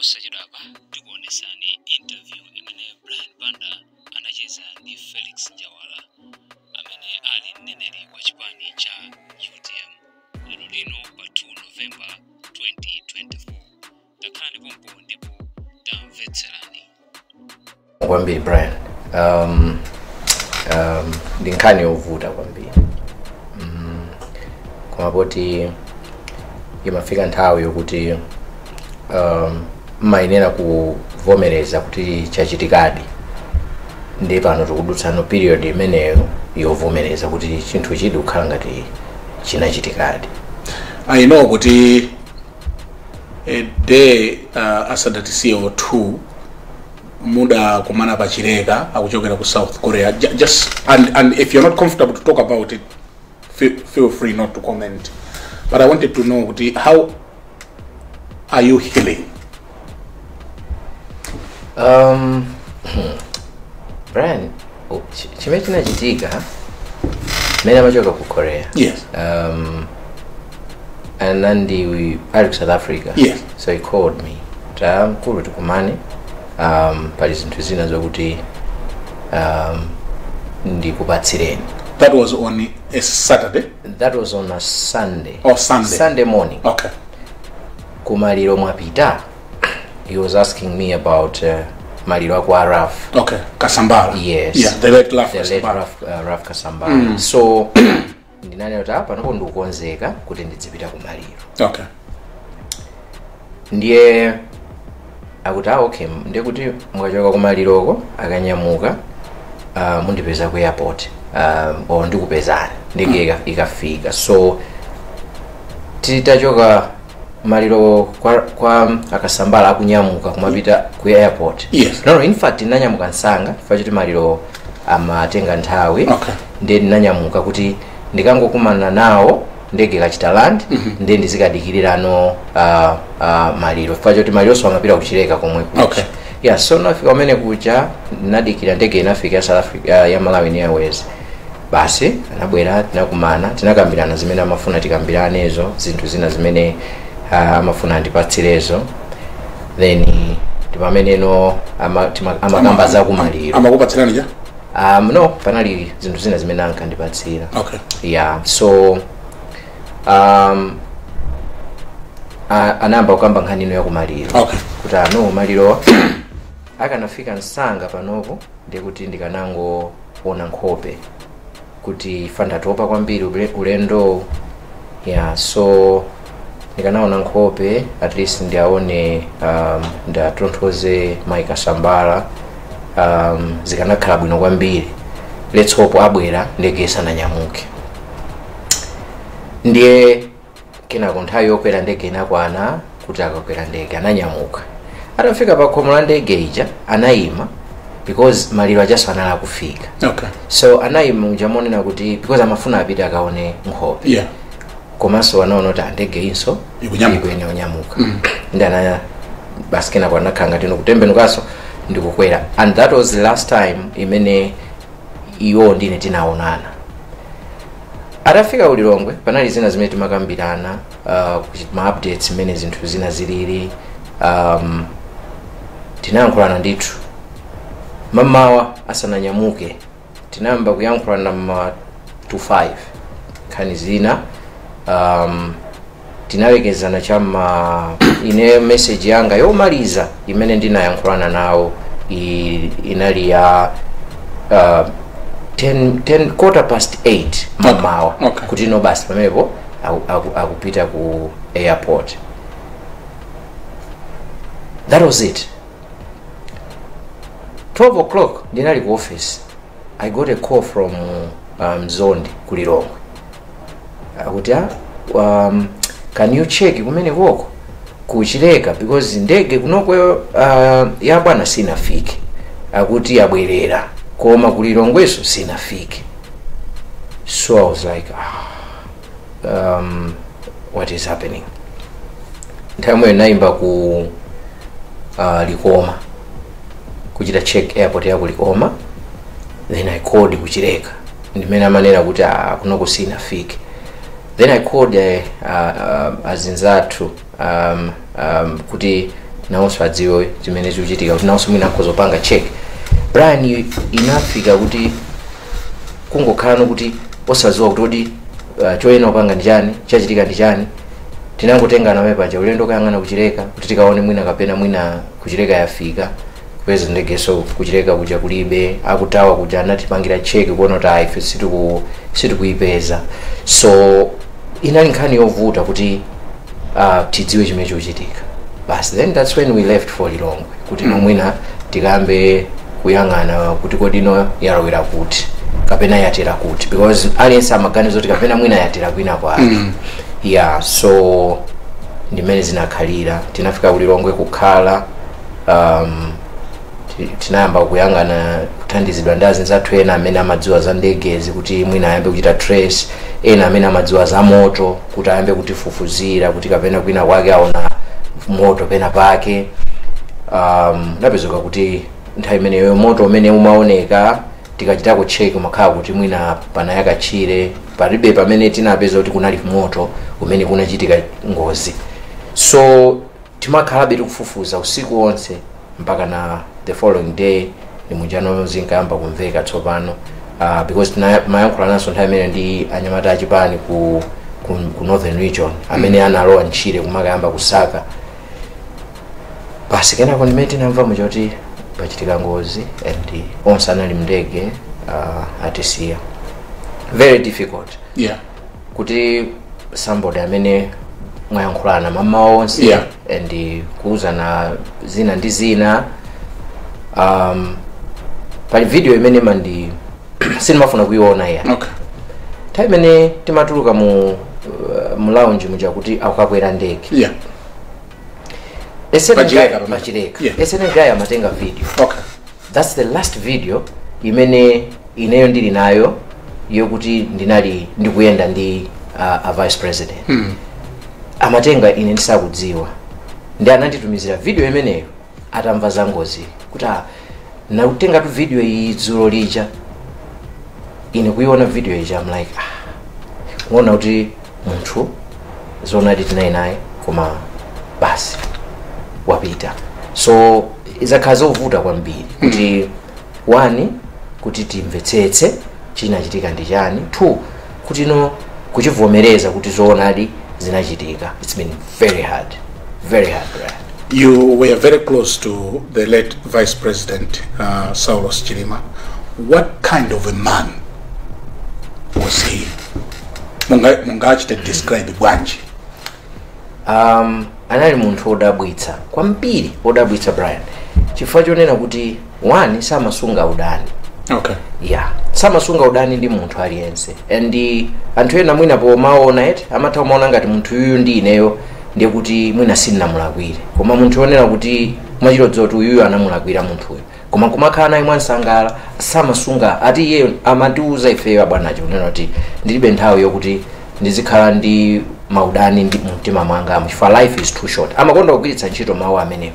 Posachedwapa tikuonesani interview imene Brian Banda anacheza ndi Felix Njawala, amene ali mneneri wa chipani cha UTM, lero lino pa 2 November 2024. Takhalani pompo ndipo tamvetserani. Kwambiri, Brian. Ndi nkhani yovuta kwambiri, koma poti imafika nthawi yokuti mmayenera kuvomereza kuti chachitikadi, ndi pano tikudutsano period imeneyo yovomereza kuti chinthu chidi kukhala ngati chinachitikadi. I know kuti a day asadatisiye or two mudakumana pa Chileka akuchokera ku South Korea. Just and if you're not comfortable to talk about it, feel free not to comment, but I wanted to know kuti how are you healing? Brian, chimene chinachitika mmene amachoka ku Korea, anandi ali ku South Africa, so he called me, "Ta mkulu, tikumane, pali zinthu zina zokuti ndikupatsireni." That was on a Saturday? That was on a Sunday. Or Sunday. Sunday morning. Kumaliro mwapita? He was asking me about maliro aku Ralph. Okay, Kasambara. Yes. Yeah, the late Ralph The late Kasambara. Ralph Kasambara. So ndinanena kuti apa panopo ndikukonzeka kuti ndidzipita kumaliro. Ndiye akuti, "Ah, okay, ndiye kuti mukachoka kumaliroko, akanyamuka, mundipeza ku airport, or ndikupezani ndege ikafika." So titachoka maliro kwa Akasambala, akunyamuka kumapita ku airport, no, in fact ndinanyamuka msanga chifukwa choti maliro amatenga nthawi. Ndiye ndinanyamuka kuti ndikangokumana nawo ndege ikachita land, ndiye ndizikadikirirano maliro, chifukwa choti maliyonso amapita kuChileka komwe kuja. Yeah, so nafika kumene kuja, ndinadikira ndege inafika ya South Africa, ya Malawi Airways. Basi anabwera, tinakumana, tinakambirana zimene amafuna tikambiranezo, zinthu zina zimene amafuna andipatsirezo. Then ndi pameneno amakamba za kumaliro. Amakupatsirani ja? No, panali zinthu zina zimene ankandipatsira. Yeah, so anayamba kukamba nkhani ino yakumaliro, kuti ano maliro akanafika msanga panopo, ndikuti ndikanangoona nkhope, kuti ifa ndatopa kwambiri ulendo. Yeah, so ndikanaona nkhope, at least ndiaone, ndatonthoze Mike Kasambala, zikanakhala bwino kwambiri. Let's hope abwera ndege isananyamuke. Ndiye kenako nthawi yokwera ndege inakwana kuti akakwera ndege. Ananyamuka, atafika pa khomo la ndege ija anayima, because maliro ajaso anali akufika. So anayima uja monena kuti because amafuna apite akaone nkhope, komanso anaona kuti andege inso Ikunyamuka. Ikuyenera kunyamuka. Ndi ana basi kenako anakhala ngati kutembenukanso ndikukwera, and that was the last time imene iwo ndine tinaonana. Atafika uLilongwe panali zina zimene timakambirana, ma updates imene zinthu zina zilili. Tinayankhulana ndithu mamawa asananyamuke, tinayamba kuyankhulana ma 25 nkhani zina. Tinalekezana chamma ine message yanga yomaliza imene ndinayankhulana nawo inali ya 10, quarter past 8 mamawa, kuti no, basi, pamenepo akupita ku airport. That was it. 12 o'clock ndinali ku office. I got a call from Zondi kuLilongwe, akuti, "Ah, can you check kumene koko kuChileka, because ndege kunoko ya bwana sinafike, akuti yabwerera, koma kuLilongweso sinafike." So I was like, "Ah, what is happening?" Nthawi imweyo nayimba ku Likoma kuchita check airport ya ku Likoma. Then I called kuChileka, ndimene amanena kuti, "Ah, kunoko sinafike." Then I called azinzathu kuti Nawonso adziwe zimene zikuchitika, kuti nawonso mwina akhoza kupanga check. Brian, inafika kuti kungokhala kuti osadziwa kuti kodi choyenera kupanga ndi chani, chachitika ndi chani. Tinangotengana pamene paja ulendo kayang'ana kuchileka kuti tikaone mwina kapena mwina kuchileka yafika, kupeza ndegeso kuchileka kuja kulibe. Akutawa kuja anatipangira check kuona kuti ayi, ife sitikuyipeza. So inali nkhani yovuta kuti tidziwe chimene chikuchitika basi. Then that's when we left for Lilongwe kuti mwina tikambe kuyang'ana kuti kodi ino yalowera kuti kapena yatera kuti, because aliyense amaganiza kuti kapena mwina yatera kwina kwake. Yeah, so ndimene zinakhalira. Tinafika ku Lilongwe kukhala, tinayamba kuyang'ana, kuthandizidwa ndi azinzathu ena amene amadziwa za ndegezi kuti mwina ayambe kuchita trace, ena amene amadziwa za moto kuti ayambe kutifufuzira kuti kapena kwina kwake aona moto pena pake. Napezeka kuti nthawi imeneyo moto umene umaoneka tikachitako check umakhala kuti mwina panayaka tchire, palibe pamene tinapeza kuti kunali moto umene kunachitika ngozi. So timakhalabe tikufufuza usiku wonse mpaka na the following day ndimujano zinkayamba kumveka tsopano, because mayankhula naso nthawi imene ndi anyamata achipani ku Northern Region amene analowa ntchire kumakayamba kusaka basi. Kenako ndimene tinamva muchoti pachitika ngozi and onse anali mndege atisiya. Very difficult kuti somebody amene mwayankhulana mamawa onse and kuuzana zina ndi zina. Pali video imene mandi sindimafuna kuiona iya. Nthawi imene timatuluka mu lounge muja kuti akukakwera ndege, a certain Pachileka guy- pamene. Pachileka. A certain guy amatenga video. That's the last video imene ineyo ndili nayo yokuti ndinali ndikuyenda ndi a vice president. Amatenga ine ndisakudziwa, ndi ananditumizira video imeneyo atamva za ngozi kuti, ah, nakutenga tu video iyi dzulo lija. Ine kuiona video ija, I'm like, ah, kuona kuti munthu zoonadi tinali naye koma basi wapita. So izakhala zovuta kwambiri kuti, one, kuti timvetsetse chinachitika ndi chani, two, kuti no kuchivomereza kuti zoonadi zinachitika. It's been very hard, very hard, Brian. You were very close to the late Vice President Saulos Chilima. What kind of a man was he? Mungachite describe bwanji? Anali munthu wodabwitsa kwambiri, wodabwitsa, Brian, chifukwa chonena kuti, one, samasunga udani. Yeah, samasunga udani ndi munthu aliyense. And anthu ena mwina pomaona eti amatha kumaona ngati munthu uyuyu ndi ineyo ndiye kuti mwina sindinamulakwire, koma munthu wonena kuti mwachitodziwa kuti uyuyu anamulakwira munthuyo, koma kumakhala naye mwansangala. Samasunga ati iyeyo amatiuza ifeyo abwanacho kunena kuti ndilibe nthawi yokuti ndizikhala ndi maudani ndi mumtima mwangamo chifukwa life is too short. Amakonda kugwiritsa ntchito mawu amenewo.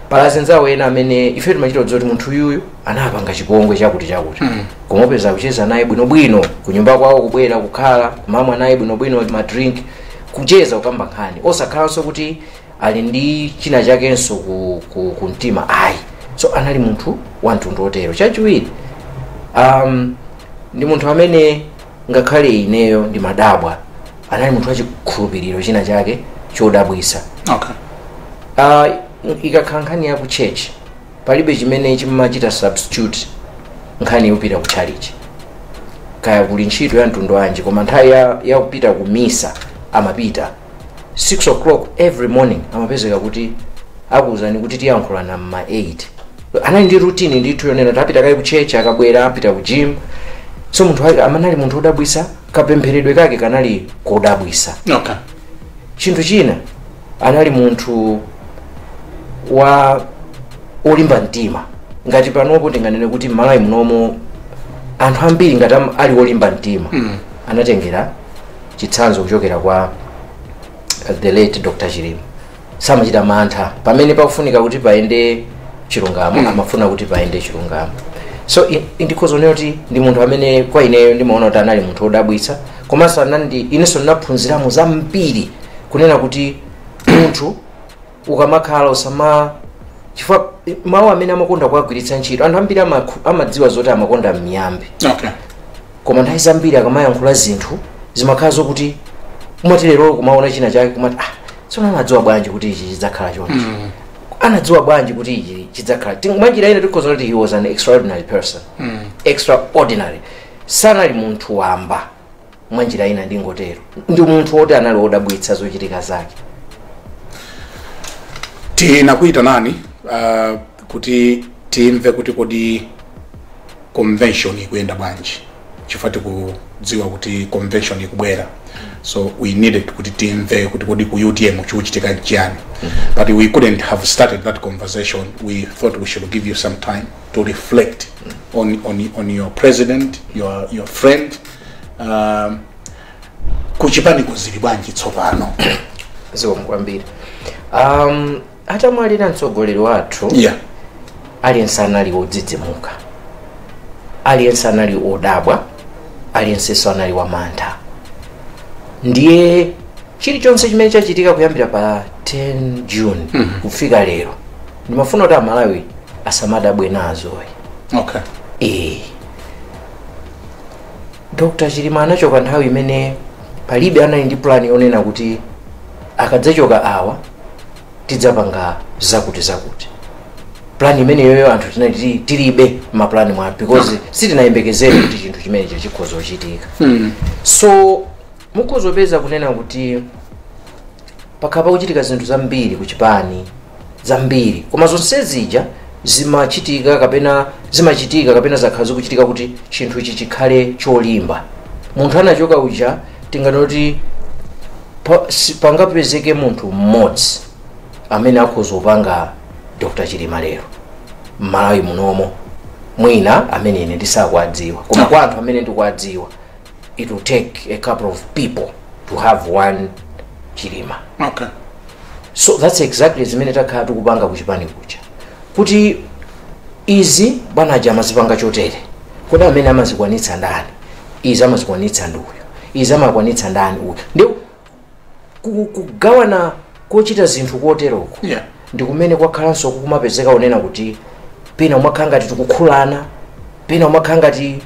Pala azinzawo ena amene ife timachita kudziwa kuti munthu uyuyu anapanga chipongwe chakuti chakuti, koma upeza kucheza naye bwinobwino kunyumba kwawo, kubwera kukhala kumamwa naye bwinobwino madrink, kucheza, kukamba nkhani, osakhalanso kuti ali ndi china chakenso ku mtima, ayi. So anali munthu wa mtundu wotero. Chachiwiri, ndi munthu amene ngakhale ineyo ndimadabwa, anali munthu wachikhulupiriro china chake chodabwisa. Ikakhala nkhani ya ku church, palibe chimene chimachita substitute nkhani yopita ku church, kaya kuli ntchito ya mtundu wanji, koma nthawi ya kupita ku misa amapita 6 o'clock every morning. Amapezeka kuti akuwuzani kuti tiyankhulana mma 8. Anali ndi routine ndithu yonena kuti apita kaye ku church, akabwera apita ku gym. So munthu wake amanali munthu wodabwisa, kapempheredwe kake kanali kodabwisa. Chinthu china, anali munthu wa olimba mtima. Ngati panopo tinganene kuti m'Malawi munomo anthu ambiri ngati ali olimba mtima, anatengera chitsanzo kuchokera kwa the late Dr. Chilima. Samachita mantha pamene pakufunika kuti paende chilungamo, amafuna kuti paende chilungamo. So ndikhoza kunena kuti ndi munthu amene kwa ineyo ndimaona kuti anali munthu wodabwitsa, komanso anandi inenso ndinaphunziramo zambiri kunena kuti munthu Ukamakhala usama, chifukwa mawu amene amakonda kuwagwiritsa ntchito, anthu ambiri amadziwa zoti amakonda miyambi. Koma nthawi zambiri akamayankhula zinthu zimakhala zokuti umati lero kumaona china chake kumati, "Ah, tsono anadziwa bwanji kuti ichi chidzakhala chonchi? Anadziwa bwanji kuti ichi chidzakhala?" Mwanjira ina tikhoza kuti he was an extraordinary person. Extraordinary. Sanali munthu wamba. Mwanjira ina ndingotero, ndi munthu woti anali wodabwitsa zochitika zake. Tinakuyitanani kuti timve kuti kodi convention ikuyenda bwanji, chifukwa tikudziwa kuti convention ikubwera, so we needed kuti timve kuti kodi ku UTM chikuchitika chiyani. But we couldn't have started that conversation. We thought we should give you some time to reflect on your president, your friend. Kuchipaniko zili bwanji tsopano? Zikomo kwambiri. Atamwalira mtsogoleri wathu, aliyense anali wodzidzimuka, aliyense anali odabwa, aliyensenso anali wamantha. Ndiye chilichonse chimene chachitika kuyambira pa 10 June kufika lero, ndimafuna kuti Amalawi asamadabwe nazo. Dr Chilima anachoka nthawi imene palibe anali ndi plan yonena kuti akadzachoka awa tidzapanga zakuti zakuti. Plan imeneyoyo anthu tinali tilibe mapulani mwathu, because sitinayembekezere kuti chinthu chimenecho chikhoza kuchitika. So mukhoza kupeza kunena kuti pakhala pakuchitika zinthu zambiri kuchipani, zambiri, koma zonse zija zimachitika kapena zimachitika kapena zakhala zikuchitika kuti chinthu ichi chikhale cholimba. Munthu anachoka uja, tinganoti pangapezeke munthu mmodzi amene akhoza kupanga Dr Chilima lero m'Malawi munomo, mwina amene ine ndisakuwadziwa, koma kwa anthu amene ndikuwadziwa, it will take a couple of people to have one Chilima. So that's exactly zimene takhala tikupanga kuchipani kuja, kuti izi bwanaja amazipanga chotere, kodi amene amazikwanitsa ndani? Izi amazikwanitsa ndi uyu, izi amakwanitsa ndani? Uyu. Ndi kugawana kochita zinthu koteroko ndi kumene kwakhalanso kumapezeka unena kuti pena umakhala ngati tikukhulana, pena umakhala ngati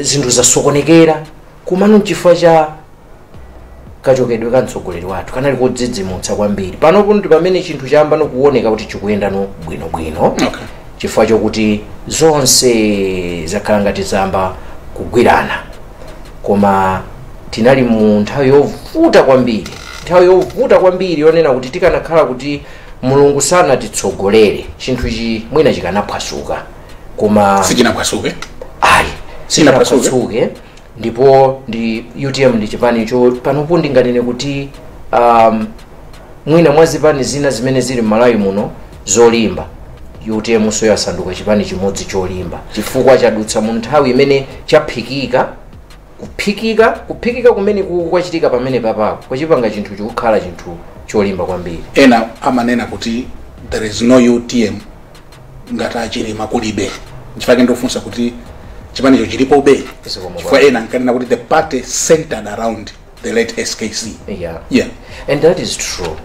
zinthu zasokonekera, komano nchifukwa cha kachokedwe ka mtsogoleri wathu kanali kodzidzimutsa kwambiri. Panopo ndi pamene chinthu chayamba nokuoneka kuti chikuyenda no bwinobwino, chifukwa chokuti zonse zakhala ngati zamba kugwirana. Koma tinali mu nthawi yovuta kwambiri, nthawi yovuta kwambiri yonena kuti tikanakhala kuti Mulungu sanatitsogolere, chinthu ichi mwina chikanaphwasuka, koma Sichinaphwasuke. Ayi. Sichinaphwasuke. Sichinaphwasuke. Ndipo ndi UTM ndi chipanicho panopo ndinganene kuti mwina mwa zipani zina zimene zili m'Malawi muno zolimba, UTM so yasanduka chipani chimodzi cholimba, chifukwa chadutsa mu nthawi imene chaphikika, kuphikika, kuphikika kumene kwachitika pamene papako kwachipanga chinthu chikukhala chinthu cholimba kwambiri. Ena amanena kuti there is no UTM ngati aChilima kulibe. Nchifukwa ndofunsa kuti chipanicho chilipobe? Zikomo. Chifukwa ena nkanena kuti the party centered around the late SKC. And that is true.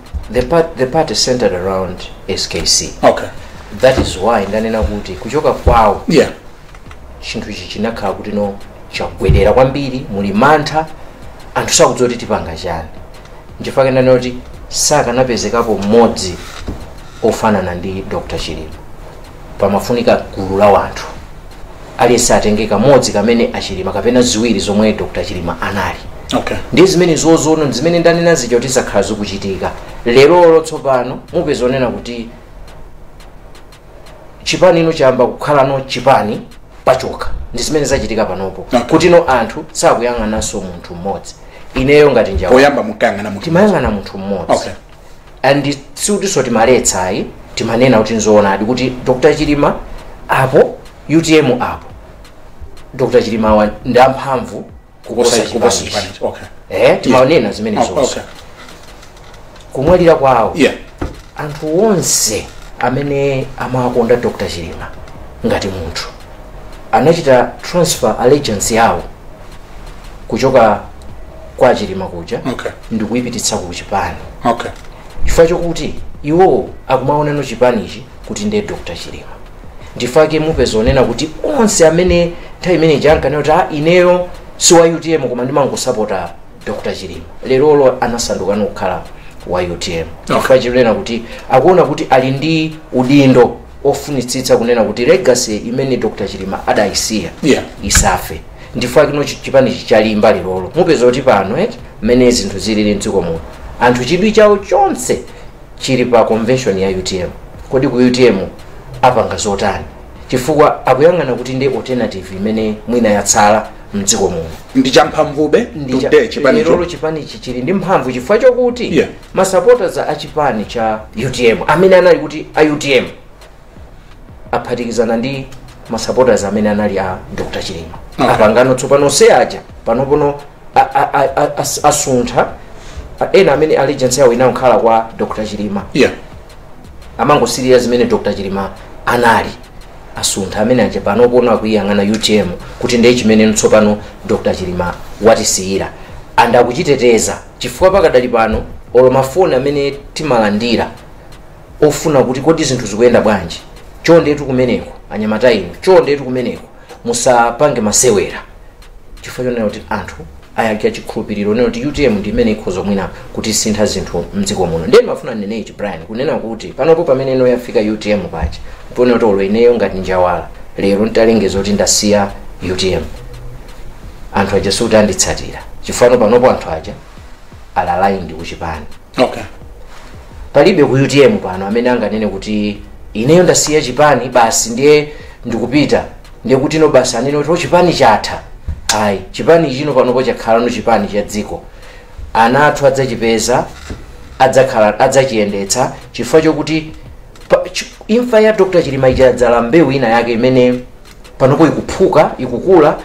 The party centered around SKC. That is why ndanena kuti kuchoka kwawo, chinthu ichi chinakhala kuti no chagwedera kwambiri, muli mantha, anthu sakudziwa kuti tipanga chani. Nchifukwa ndanena kuti sakanapezekapo mmodzi ofanana ndi Dr Chilima. Pamafunika gulu la wanthu, aliyense atenge kamodzi kamene aChilima kapena ziwiri zomwe Dr Chilima anali. Ndi zimene zozono zimene ndanena zija kuti zakhala zikuchitika lerolo. Tsopano mupeza onena kuti chipani ino chayamba kukhalano chipani pachokha. Ndi zimene zachitika panopo, kuti no anthu sakuyang'ananso munthu mmodzi. Ineyo ngati Njawa, Poyamba munkayang'ana munthu? Timayang'ana munthu mmodzi. And sikutinso timaletsa ayi, timanena kuti nzoonadi kuti Dr Chilima apo, UTM apo, Dr Chilima awa ndi amphamvu kuposa kuposa chipanichi. chipanichi. Timanena zimene zonse. Kumwalira kwawo, anthu onse amene amakonda Dr Chilima ngati munthu anachita transfer allegiance yawo kuchoka kwa Chilima kuja ndikuyipititsa ku chipani, chifukwa chokuti Iwo akumaonano chipanichi kuti ndiye Dr. Chilima. Ndifake mupeza onena kuti onse amene nthawi imene jankanena kuti ineyo si wa UTM koma ndimangosapota Dr. Chilima, lerolo anasandukano kukhala wa UTM. Chifukwa chikunena kuti akuona kuti ali ndi udindo ofunitsitsa kunena kuti legacy imene Dr. Chilima adayisiya isafe. Ndifukwa kino chipanichi chalimba lerolo. Mupeza kuti pano mmene zinthu zilili mdziko muno, anthu chidwi chawo chonse chili pa convention ya UTM. Kodi ku UTM apanga zotani? Chifukwa akuyang'ana kuti ndi alternative imene mwina yatsala mdziko muno. Ndi champhamvube today chipanicho? Lerolo chipanichi chili ndi mphamvu chifukwa chokuti ma supporters a chipani cha UTM amene anali kuti a UTM aphatikizana ndi ma supporters amene anali a Dr. Chilima. Apangano tsopano se aja panopono asuntha ena amene allegiance yawo inakhala kwa Dr. Chilima. Amangosirira zimene Dr. Chilima anali asuntha amene aja panopono akuyang'ana UTM kuti ndiye chimene tsopano Dr. Chilima watisiyira, and akuchiteteza chifukwa pakadali pano olo mafoni amene timalandira ofuna kuti kodi zinthu zikuyenda bwanji, chondetu kumeneko anyamata inu, chondetu kumeneko musapange masewera, chifukwa chonena kuti anthu ayakira chikhulupiriro nena kuti UTM ndi imene ikhoza mwina kuti sintha zinthu mdziko muno. Ndiye ndimafuna ndinene ichi Brian, kunena kuti panopo pamene ino yafika UTM paja mpone kuti olo ineyo ngati Njawala lero nditalengeza kuti ndasiya UTM, anthu aja sikuti anditsatira, chifukwa panopo anthu aja alalayi ndi kuchipani. Palibe ku UTM pano amene anganene kuti ineyo ndasiya chipani basi ndiye ndikupita, ndiye kuti no basi anene kuti chipani chatha. Ayi, chipani chino panopo chakhala no chipani cha dziko, ana athu adzachipeza, adzakhala adzachiyendetsa, chifukwa chokuti imfa ya Dr. Chilima ichadzala mbewu ina yake imene panopo ikuphuka, ikukula,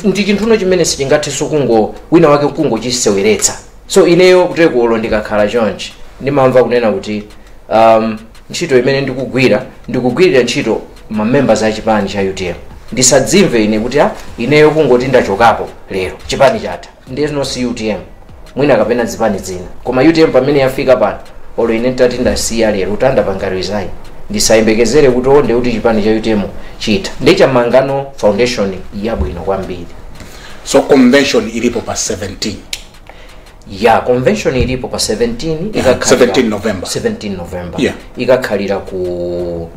ndi chinthuno chimene sichingathenso kungo wina wake kungochiseweretsa. So ineyo kutekulo ndikakhala chonchi ndimamva kunena kuti ntchito imene ndikugwirira ntchito ma members a chipani cha UTM. Ndisadzimve ine kuti ineyo kungoti ndachokapo lero chipani chatha, ndiye si UTM mwina kapena zipani zina, koma UTM pamene yafika pano olo ine ntati ndasiya lero tandapanga resign, ndisayembekezere kuti onde kuti chipani cha UTM chitha. Ndi chamangano foundation yabwino kwambiri. So convention ilipo pa 17. Ya, convention ilipo pa 17, 17 November. 17 November. Ikakhalira ku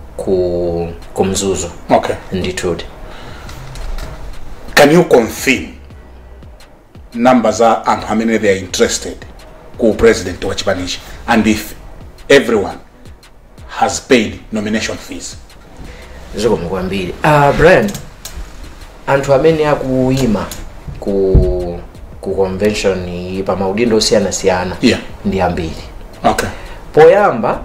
Mzuzu. Ndithudi. Can you confirm numbers za anthu amene they are interested ku president wa chipanichi, and if everyone has paid nomination fees? Zikomo kwambiri. Brian, anthu amene akuyima ku convention pa maudindo osiyanasiyana ndi ambiri. Poyamba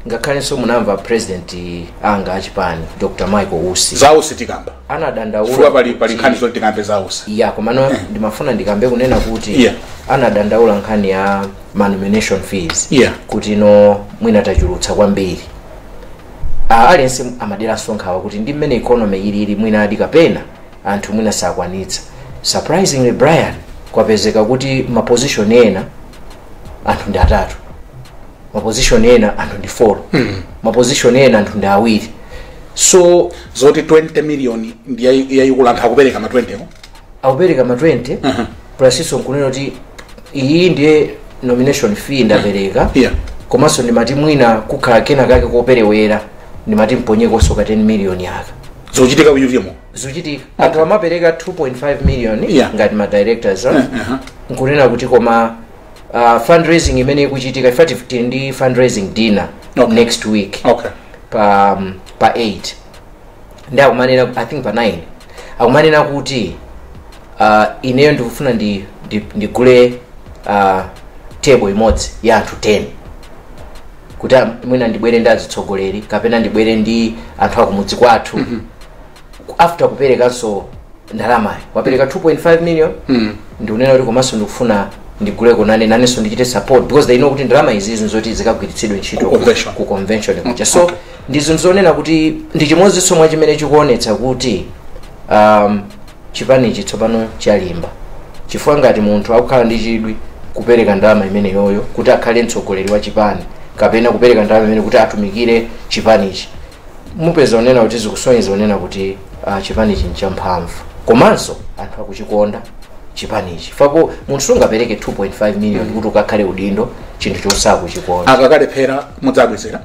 ngakhalenso munamva president anga achipani Dr. Michael Usi. Za Usi tikamba. Anadandaula pali nkhani zoti tikambe za Usi. Ya, komano ndimafuna ndikambe kunena kuti anadandaula nkhani ya nomination fees. Kuti no mwina tachulutsa kwambiri. Aliyense amaderanso nkhawa kuti ndi mmene economy ilili mwina adi kapena anthu mwina sakwanitsa. Surprisingly Brian, kwapezeka kuti ma position ena anthu ndi atatu, ma position ena anthu ndi 4, ma position ena anthu ndi awiri. So zoti 20 million ndi yayikulu, anthu akupereka ma 20 akupereka ma 20 plus iso nkunena kuti iyi ndiye nomination fee ndapereka, komanso ndimati mwina kukhala kena kake koperewera ndimati mponyekonso ka 10 million yaka. Zochitika ku UTM? Zochitika. Anthu amapereka 2.5 million ngati ma directors, nkunena kuti koma fundraising imene ikuchitika, in fact tili ndi fundraising dinner next week pa 8, ndi akumanena I think pa 9 akumanena kuti ineyo ndikufuna ndigule table imodzi ya anthu 10 kuti mwina ndibwere ndi azitsogoleri kapena ndibwere ndi anthu akumudzi kwathu. After kuperekanso ndalamayo wapereka 2.5 million, ndikunena kuti komanso ndikufuna ndiguleko nanenso ndichite support, because they know kuti ndalama izi nzoti zikagwiritsidwe ntchito ku convention kuja. So ndi zonena kuti ndi chimodzinso mwa chimene chikuonetsa kuti chipanichi tsopano chalimba, chifukwa ngati munthu akukhala ndi chidwi Kupereka ndalama imene yoyo kuti akhale mtsogoleri wa chipani kapena kupereka ndalama imene kuti atumikire chipanichi, mupeza onena kuti zikusonyeza onena kuti chipanichi nchamphamvu, komanso anthu akuchikonda chipanichi. Fapo munthu sungapereke 2.5 million kuti ukakhale udindo chinthu chosakuchikonda. Akakalephera mudzabwezera?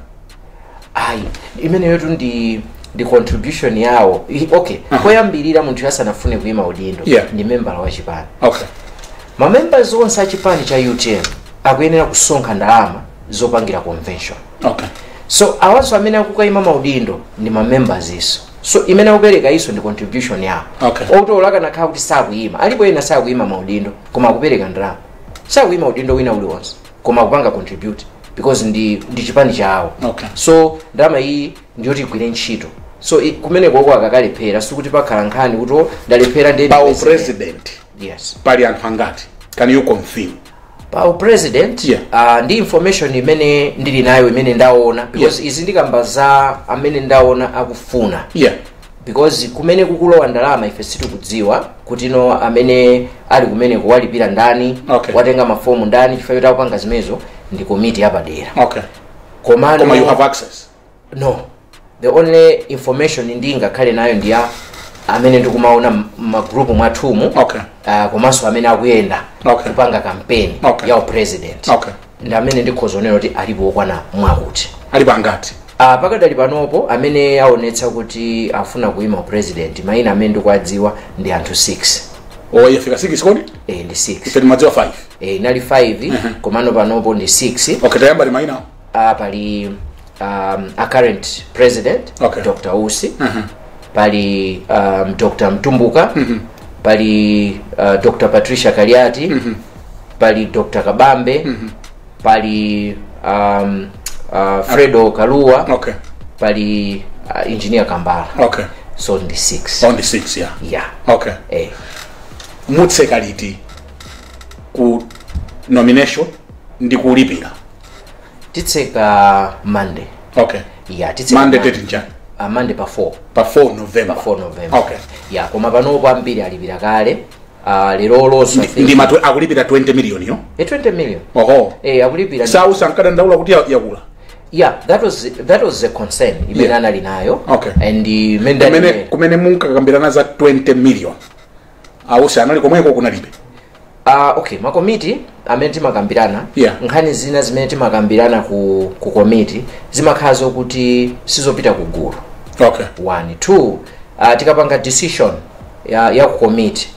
Ayi, imeneyotu ndi contribution yawo. Okay, koyambirira munthu asanafune kuyima udindo ndi membala wa chipani. Mamembers onse a chipani cha UTM akuyenera kusonkha ndalama zopangira convention. So awanso amene akukayima maudindo ndi mamembers iso, so imene akupereka iso ndi contribution yawo. Okuti akanakhala kuti sakuyima, alipo ena sakuyima maudindo koma akupereka ndalama, sakuyima udindo wina uliwonse koma akupanga contribute because ndi chipani chawo. So ndalama iyi ndiyoti igwire ntchito. So kumeneko oko akakalephera, sikuti pakhala nkhani kuti, "Oh, ndalephera," ndi Pa president Yes. pali anthu angati? Can you confirm? Pa president, ndi information imene ndili nayo, imene ndaona, because izi ndikamba za amene ndaona akufuna, because kumene kukulowa ndalama ife sitikudziwa kuti no amene ali kumene kuwalipira ndani, watenga mafomu ndani, chifukwa choti akupanga zimenezo ndi komiti yapadera. Komano Koma you have access? No, the only information ndingakhale nayo ndi ya amene ndikumaona m'magrupu mwathumu, komanso amene akuyenda kupanga campaign ya president, ndi amene ndikhoza kunena kuti alipo okwana mwakuti. Alipo angati? Pakadali panopo amene aonetsa kuti afuna kuyima president, mayina amene ndikuadziwa ndi anthu 6. Oh, yafika 6 kodi? Eh, ndi 6. Ife timadziwa 5. Eh, inali 5, komano panopo ndi 6. Okay, tayamba ndi mayina. Pali a current president, Dr. Usi, pali Dr. Mtumbuka, pali Dr. Patricia Kaliati, pali Dr. Kabambe, pali Fredo Kalua, pali Engineer Kambala. So ndi 6. On the 6, yeah. Yeah. Eh. Mutseka liti ku nomination ndi kulipira? Titseka Monday. Yeah, titseka Monday. Monday. Date njani? Monday pa 4. Pa 4 November? Pa 4 November. Yeah, koma panopo ambiri alipira kale, lero lonso. Ndi matu akulipira 20 million yo? 20 million. Oho. Eh, akulipira. Sausa ankadandaula kuti yakula. Yeah, that was the concern imene anali nayo. And imene Kumene kumene munkakambirana za 20 million, ausi anali komweko kunalibe? Okay, makomiti amene timakambirana, nkhani zina zimene timakambirana ku komiti zimakhala zokuti sizopita ku gulu. One, two, tikapanga decision ya ku komiti,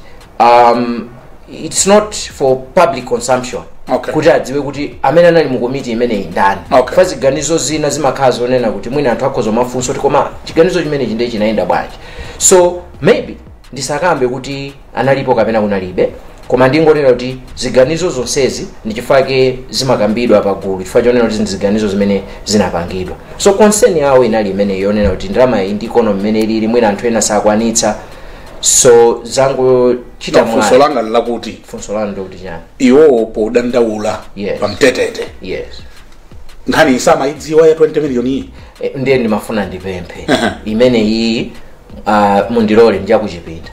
it's not for public consumption kuti adziwe kuti amene anali mu komiti imeneyi ndani. Fa ziganizo zina zimakhala zonena kuti mwina anthu akhoza mafunso kuti koma chiganizo chimenechi ndiye chinayenda bwanji. So maybe ndisakambe kuti analipo kapena kunalibe, koma ndingonena kuti ziganizo zonsezi ndi chifukwa zimakambidwa pagulu, chifukwa chonena kuti ndi ziganizo zimene zinapangidwa. So concern yawo inali imene yonena kuti ndalama iyi ndi economy imene ilili, mwina anthu ena sakwanitsa, so zangochita. No, funso langa lakuti Funso lanu ndikuti chani? Iwowo podandaula pamtetete, nkhani isamayidziwa ya 20 million iyi? Ndiye ndimafuna ndipemphe imene iyi, mundilole ndiyakuchipinda,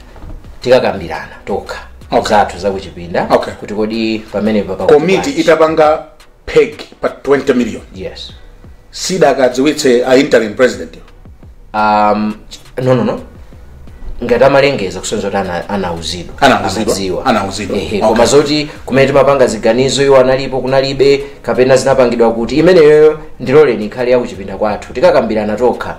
tikakambirana tokha zathu zakuchipinda kuti kodi pamenepa pakuti Komiti bwanji. itapanga peg pa 20 million, sidakadziwitse a interim president? No, ngati amalengeza, kusonyeza kuti anauzidwa. Anauzidwa? Amadziwa. Anauzidwa. Ehe, koma zoti kumene timapanga ziganizo iwo analipo, kunalibe, kapena zinapangidwa kuti, imeneyoyo ndiloleni ikhale yakuchipinda kwathu, tikakambirana tokha.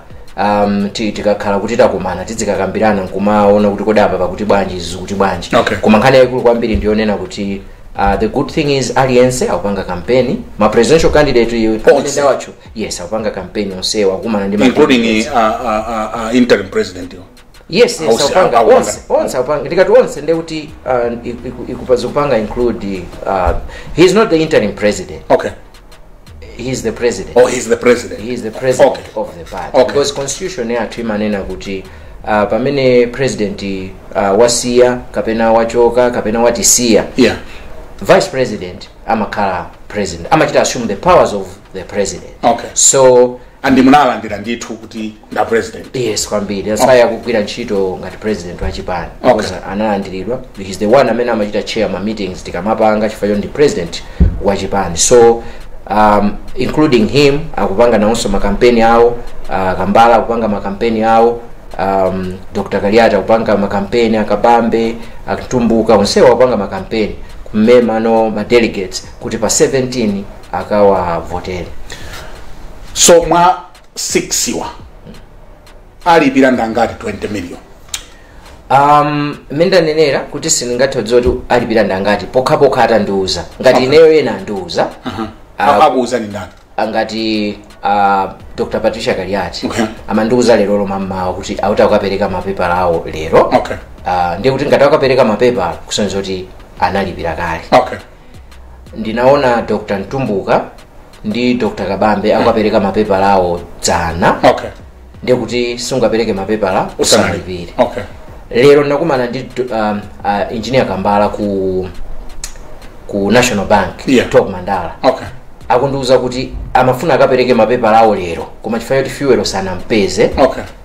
Tikakhala kuti takumana, tizikakambirana nkumaona kuti kodi apa pakuti bwanji, izi zikuti bwanji. Koma nkhani yayikulu kwambiri ndiyonena kuti the good thing is aliyense akupanga kampeni, ma presidential candidate amene Onse. ndawacho, yes, akupanga kampeni onsewa, akumana ndi ma Including candidates. Interim president yo? Yes, akupanga. Akupanga. Onse akupanga. Ndikati onse ndekuti zikupanga include, he's not the interim president. He's the president. Oh, he's the president. He is the president of the party, because constitution yathu imanena kuti pamene president wasiya kapena wachoka kapena watisiya, vice president amakhala president, amachita assume the powers of the president. So And munalandira ndithu kuti nda president? Yes, kwambiri. That's why akugwira ntchito ngati president wa chipani, because analandiridwa. He's the one amene amachita chair ma meetings tikamapanga, chifukwa ndi president wa chipani. So including him, akupanga nawonso makampeni awo, Kambala akupanga makampeni awo, Dr. Kaliati akupanga makampeni, Akabambe, Atumbuka, onsewo akupanga makampeni kumema no ma delegates kuti pa 17 akawavotere. So mwa 6 wa alipira ndangati 20 million? Mmene ndanenera kuti sindingathe kudziwa kuti alipira ndangati pokhapokha atandiuza ngati ineyo ena andiuza. Akuuzani ndani? Ngati Dr. Patricia Kaliati amandiuza lero loma mmawa kuti auti akukapereka mapepala awo lero. Ndiye kuti ngati akapereka mapepala, kusonyeza kuti analipira kale. Ndinaona Dr. Mtumbuka ndi Dr. Kabambe akukapereka mapepala awo dzana. Ndiye kuti sungapereke mapepala usanalipire. Lero ndakumana ndi Engineer Kambala ku National Bank, Top Mandala. Akundiuza kuti amafuna akapereke mapepala awo lero, koma chifukwa choti fuel sanampeze,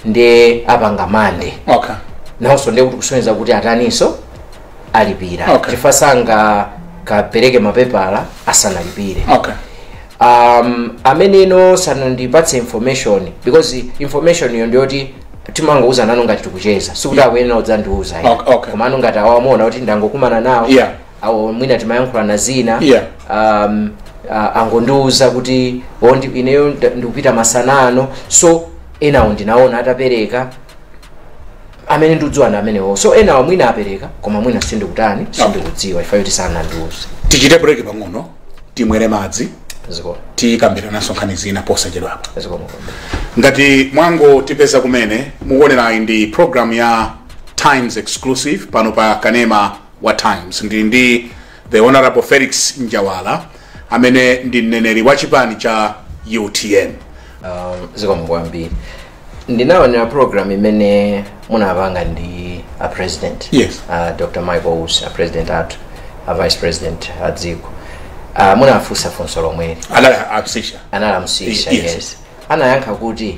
ndiye apanga Mande. Nawonso ndiye kuti kusonyeza kuti ataninso, alipira, chifukwa sanga kapereke mapepala asanalipire. Ameneno sanandipatse information, because information iyo ndiyoti timangouza nanu ngati tikucheza, sikuti akuyenera kudzandiuza. Komano ngati awamuona kuti ndangokumana nawo, awo mwina timayankhulana zina, angondiuza kuti ondi ineyo ndikupita masanano. So enawo ndinaona atapereka, amene ndikudziwa ndi amenewo. So enawo mwina apereka, koma mwina sindikutani, sindikudziwa chifukwa choti sanandiuze. Tichite break pang'ono, timwere madzi. Ziko. Tikambiranaso nkhani zina posachedwapa. Ziko. Ngati mwangotipeza kumene, mukuonerayi ndi program ya Times Exclusive pano pa kanema wa Times. Ndili ndi the Honorable Felix Njawala, amene ndi mneneri wa chipani cha UTM. Zikomo kwambiri. Ndinaonera program imene munapanga ndi a president, Dr. Michael Usi, a president athu, a vice president a dziko. Munafunsa funso lomweli. Adali amsisha. Anali amsisha. Yes. Yes, anayankha kuti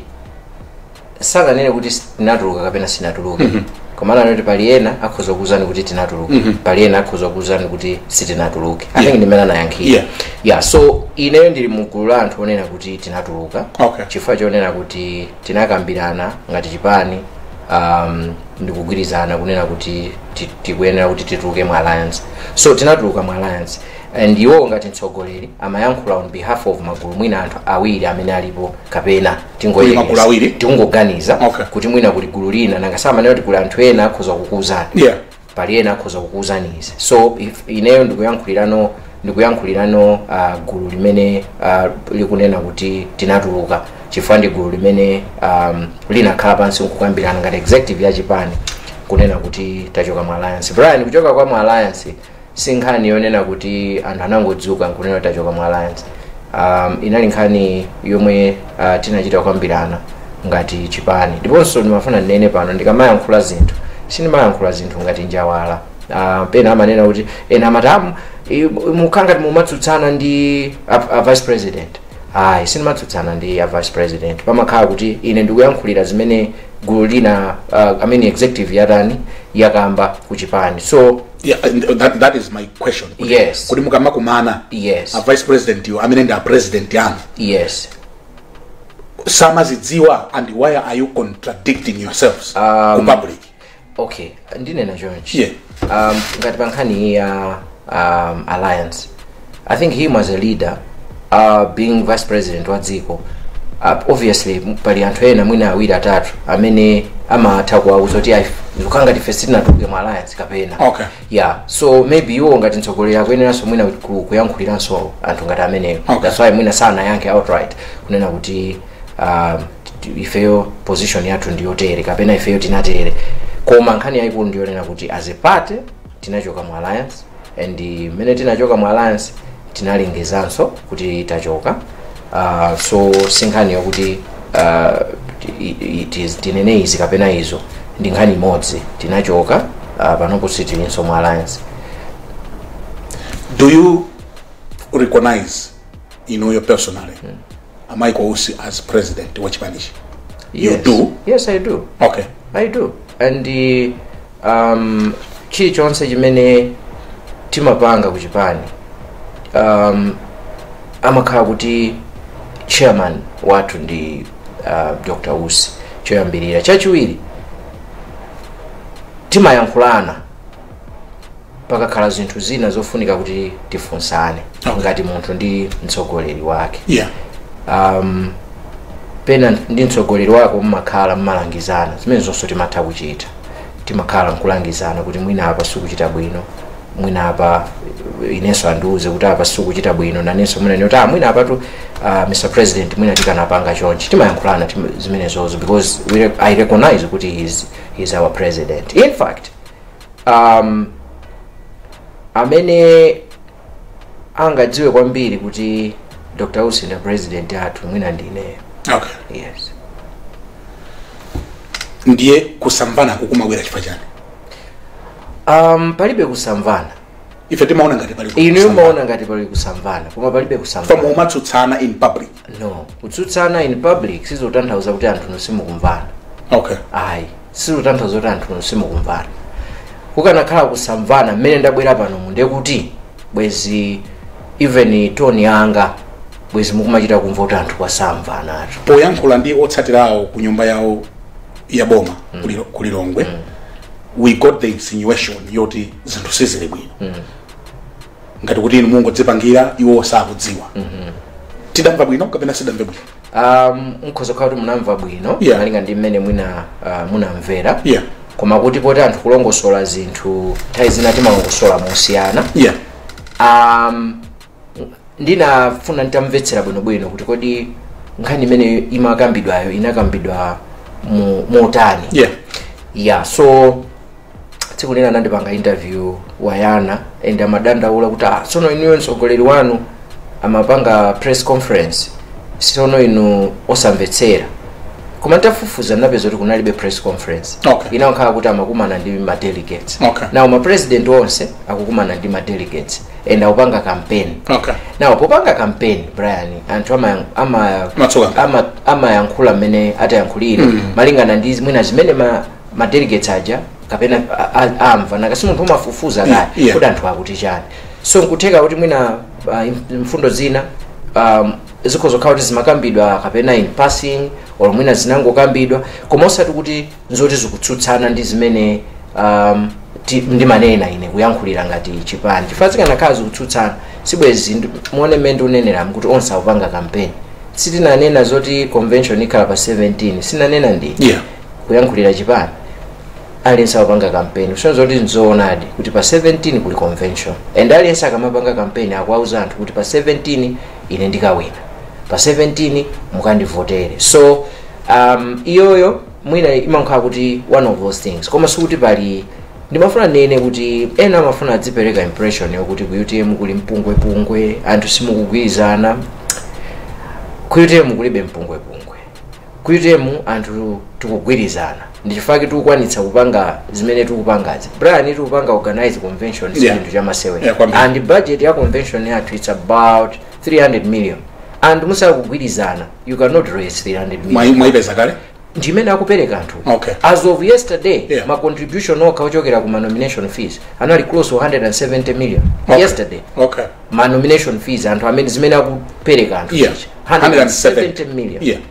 sananene kuti tinatuluka kapena sinatuluke, koma ananena kuti pali ena akhoza kuwuzani kuti tinatuluka, pali ena akhoza kuwuzani kuti sitinatuluke. I think ndimene anayankhira. Yeah, so ineyo ndili mugulu la anthu onena kuti tinatuluka, chifukwa chonena kuti tinakambirana ngati chipani, ndikugwirizana kunena kuti tikuyenera kuti tituluke mu alliance. So tinatuluka mu alliance, and iwo ngati mtsogoleri amayankhula on behalf of magulu mwina anthu awiri amene alipo, kapena Kuli magulu awiri? Tingoganiza kuti mwina kuli gulu lina, nanga samanena kuti kuli anthu ena akhoza kukuuzani, pali ena akhoza kukuuzani izi. So if ineyo ndikuyankhulirano gulu limene likunena kuti tinatuluka, chifukwa ndi gulu limene linakhala pansi nkukambirana ngati executive ya chipani kunena kuti tachoka mu alliance. Brian, kuchoka kwa mu alliance si nkhani yonena kuti anthu anangodzuka nkunena kuti tachoka mu alliance. Inali nkhani yomwe tinachita kukambirana ngati chipani. Ndiponso ndimafuna ndinene pano, ndikamayankhula zinthu, sindimayankhula zinthu ngati Njawala. Pena amanena kuti ena amati mukhala ngati mumatsutsana ndi a vice president. Ayi, sindimatsutsana ndi a vice president. Pamakhala kuti ine ndikuyankhulira zimene gulu lina, I mean executive yatani, yakamba ku chipani. So Yeah, and that is my question. Yes. Kuti mukamakumana, a vice president yo amene ndi a president yanu, samazidziwa? And why are you contradicting yourselves ku public? Okay, ndinena chonchi. Ngati pa nkhani ya alliance, I think him as a leader, being vice president wa dziko, obviously pali anthu ena mwina awiri atatu amene amatha kuwauza kuti zikukhala ngati ife sitinatuluke mu alliance kapena. Yeah, so maybe iwo ngati mtsogoleri akuyeneranso mwina kuyankhuliranso anthu ngati ameneyo. That's why mwina sanayankhe outright kunena kuti ifeyo position yathu ndiyotere kapena ifeyo tinatere. Koma nkhani yayikulu ndiyonena kuti as a party tinachoka mu alliance, and mmene tinachoka mu alliance tinalengezanso kuti tachoka. So si nkhani yokuti tinene izi kapena izo, ndi nkhani imodzi. Tinachoka, panopo sitilinso mu alliance. Do you recognize inuyo personally a Michael Usi as president wa chipanichi? Yes. You do? Yes, I do. Okay. I do. And chilichonse chimene timapanga ku chipani, amakhala kuti chairman wathu ndi Dr. Usi, choyambirira. Chachiwiri, timayankhulana pakakhala zinthu zina zofunika kuti tifunsane ngati munthu ndi mtsogoleri wake. Pena ndi mtsogoleri wako mmakhala mmalangizana, zimene zonso timatha kuchita, timakhala nkulangizana kuti mwina apa sikuchita bwino, mwina apa inenso andiuze kuti apa sikuchita bwino, nanenso mwina ndinoti, ah, mwina apatu, Mr President, mwina tikanapanga chonchi. Timayankhulana zimenezozo because I recognize kuti he's our president. In fact, amene angadziwe kwambiri kuti Dr. Usi ndi president athu mwina ndineyo. Yes. Ndiye kusamvana kukumabwera chifukwa chani? Palibe kusamvana. Ife timaona ngati pali Inu kusamvana. mumaona ngati pali kusamvana, koma palibe kusamvana. From umatsutsana in public. No, kutsutsana in public sizotanthauza kuti anthu simukumvana. Ayi, sizotanthauza kuti anthu simukumvana. Kukanakhala kusamvana mmene ndabwera pano, munde kuti bwezi even tone yanga bwezi mukumachita kumva kuti anthu kwasamvanatu. Poyankhula ndi otsatirawo ku nyumba yawo ya boma ku Lilongwe, we got the insinuation yoti zinthu sizili bwino, ngati kuti inu mungodzipangira, iwo sakudziwa. Tidamva bwino kapena sidamve bwino? Mukhoza kukhala kuti munamva bwino malinga ndi mmene mwina munamvera, koma kuti poti anthu kulongosola zinthu nthawi zina timalongosola mosiyana. Ndinafuna nditamvetsera bwinobwino kuti kodi nkhani imene imakambidwayo inakambidwa motani. Yeah, so tsiku lina anandipanga interview wayana and amadandaula kuti, ah, tsono inuyo mtsogoleri wanu amapanga press conference, tsono inu osamvetsera. Koma nditafufuza ndinapeza kuti kunalibe press conference. Inakhala kuti amakumana ndi ma delegates. Now ma president onse akukumana ndi ma delegates and akupanga campaign. Now popanga campaign, Brian, anthu Matsoka. Amayankhula mmene atayankhulire malingana ndi mwina zimene ma delegates aja kapena amva, nakasi munthu umafufuza kale kuti anthu akuti chani. So nkutheka kuti mwina mfundo zina zikhoza kukhala kuti zimakambidwa kapena in passing or mwina zinangokambidwa, koma osati kuti nzoti zikutsutsana ndi zimene ndimanena ine kuyankhulira ngati chipani, chifukwa zikanakhala zikutsutsana sibwezi muone mmene ndikuneneramu kuti onse akupanga campaign. Sitinanena zoti convention ikhala pa 17, sinanena ndi kuyankhulira chipani. Aliyense akupanga campaign, kusonyeza kuti nzoonadi kuti pa 17 kuli convention, and aliyense akamapanga campaign akuwauza anthu kuti pa 17 ine ndikawina, pa 17 mukandivotere. So iyoyo mwina imakhala kuti one of those things, koma sikuti pali. Ndimafuna nene kuti ena amafuna adzipereka impression yokuti ku UTM kuli mpungwepungwe, anthu simukugwirizana. Ku UTM kulibe mpungwepungwe. Ku UTM anthu tikugwirizana, ndichifukwa tikukwanitsa kupanga zimene tikupangazi. Brian, tikupanga organize convention si chinthu chamasewera. Yeah, kwambiri. And budget ya convention yathu, it's about 300 million, and musakugwirizana you cannot raise 300 million. Mwayipeza kale? Ndimene akupereka anthu. As of yesterday, ma contribution okha ochokera ku ma nomination fees anali close to 170 million. Yesterday, ma nomination fees, anthu amene zimene akupereka anthu, 170 million,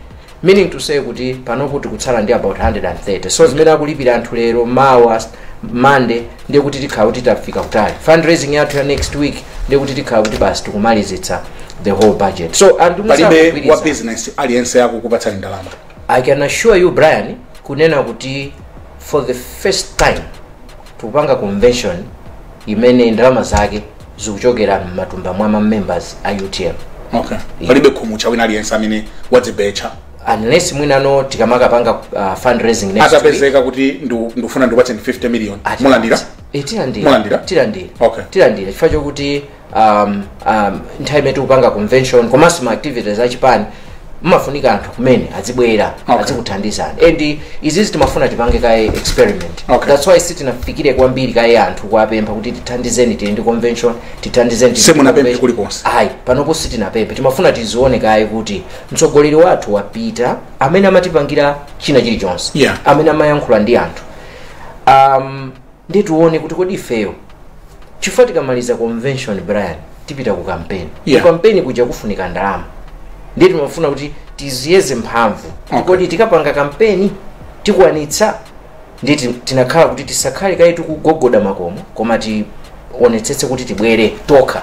meaning to say kuti panopo tikutsala ndi about 130. So zimene akulipira anthu lero, mawa Monday, ndiye kuti tikhala kuti tafika kutali. Fundraising yathu ya next week, ndiye kuti tikhala kuti basi tikumalizitsa the whole budget. So anthu Palibe wa musakugwirizana. business aliyense akukupatsani ndalama? I can assure you, Brian, kunena kuti for the first time tikupanga convention imene ndalama zake zikuchokera m'matumba mwa ma members a UTM. Okay, palibe khumucha wina aliyense amene wadzibecha? Unless mwinano tikamakapanga fundraising next week. Atapezeka kuti ndikufuna ndikupatseni 50 million, mulandira? Tilandira. Mulandira? Tilandira. Okay. Tilandira chifukwa chokuti nthawi imene tikupanga convention komanso ma activities achipani, Mmafunika anthu kumene azibwera, azikuthandizani. And izizi timafuna tipange kaye experiment. That's why sitinafikire kwambiri kaye anthu kuwapempha kuti tithandizeni, tili ndi convention, tithandizeni, tili ndi Simunapemphe convention. kulikonse? Ayi, panopo sitinapemphe. Timafuna tizione kaye kuti mtsogoleri wathu wapita, amene amatipangira china chilichonse, amene amayankhula ndi anthu, ndi tione kuti kodi ifeyo, chifukwa tikamaliza convention, Brian, tipita ku campaign. Ku campaign kuja kufunika ndalama. Ndiye timafuna kuti tiziyeze mphamvu kuti kodi tikapanga campaign tikwanitsa. Ndiye tinakhala kuti tisakhale kaye tikugogoda makomo, koma tionetsetse kuti tibwere tokha.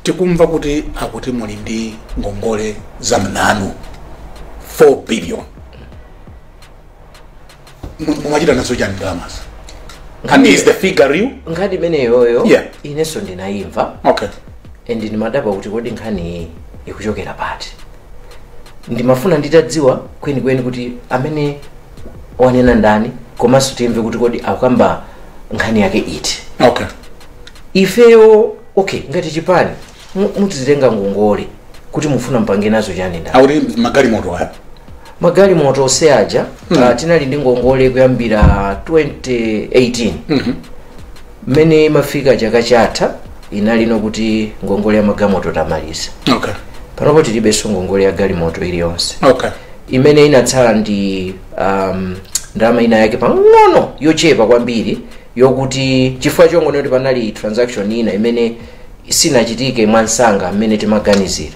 Tikumva kuti akuti muli ndi ngongole za mnanu 4 billion. Mumachita nazo chani ndalamazi? And is the figure real? Nkhani imeneyoyo, inenso ndinayimva and ndimadabwa kuti kodi nkhani iyi ikuchokera pati. Ndimafuna nditadziwa kwenikweni kuti amene wanena ndani, komanso timve kuti kodi akukamba nkhani yake iti. Ifeyo, okay, ngati chipani mutizitenga ngongole kuti mufuna mpange nazo chani ndani? Akuti magalimoto aya. Magalimoto ose aja, tinali ndi ngongole kuyambira 2018. Mmene imafika chaka chatha inalino kuti ngongole ya magalimoto tamaliza. Panopo tilibenso ngongole ya galimoto iliyonse. Imene inatsala ndi ndalama ina yake pang'ono yochepa kwambiri, yokuti chifukwa chongono kuti panali transaction ina imene sinachitike mwansanga mmene timaganizira.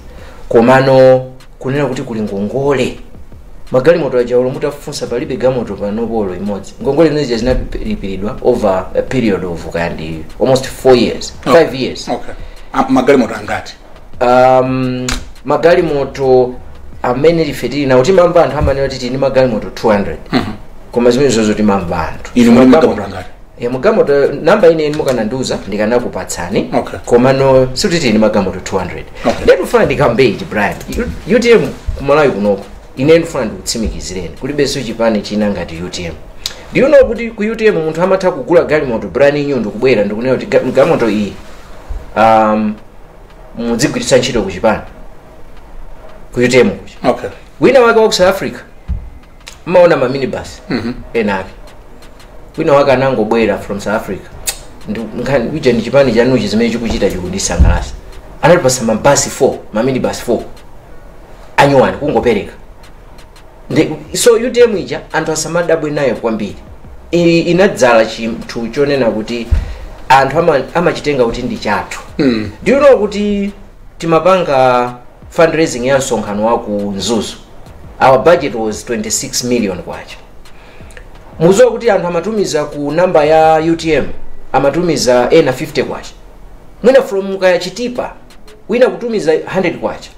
Komano kunena kuti kuli ngongole magalimoto aja, olo mutafunsa, palibe galimoto panopolo imodzi. Ngongole imene zija zinalipiridwa over a period of kandi almost 4 years, 5 years. Okay, magalimoto angati? Magalimoto amene ife tili nawo, timamva anthu amanena kuti tili ndi magalimoto 200, koma zimene zozo timamva anthu. Inu muli magalimoto angati? Ya, magalimoto namba ine mukanandiuza ndikanakupatsani. Komano sikuti tili ndi magalimoto 200. Ndiye ndifuna ndikambe ichi, Brian. UTM kumalawi kunoko, ine ndifuna ndikutsimikizireni, kulibenso chipani china ngati UTM. Do you know kuti ku UTM munthu amatha kugula galimoto brand new, ndikubwera ndikunena kuti galimoto iyi mudzigwiritsa ntchito ku chipani, ku UTM kuja? Wina wake wa ku South Africa, mmaona ma minibus ena ake, wina wake anangobwera from South Africa, ija ndi chipani chanuchi, zimene chikuchita chikundisangalatsa, anatipasa mabasi 4, ma minibus 4 anyuwani, kungopereka. So UTM ija anthu asamadabwe nayo kwambiri. Inadzala chinthu chonena kuti anthu amachitenga kuti ndi chathu. Do you know kuti timapanga fundraising ya msonkhano wa ku Mzuzu, our budget was 26 million kwacha? Mukudziwa kuti anthu amatumiza ku namba ya UTM, amatumiza ena 50 kwacha, mwina from kaya Chitipa, wina kutumiza 100 kwacha,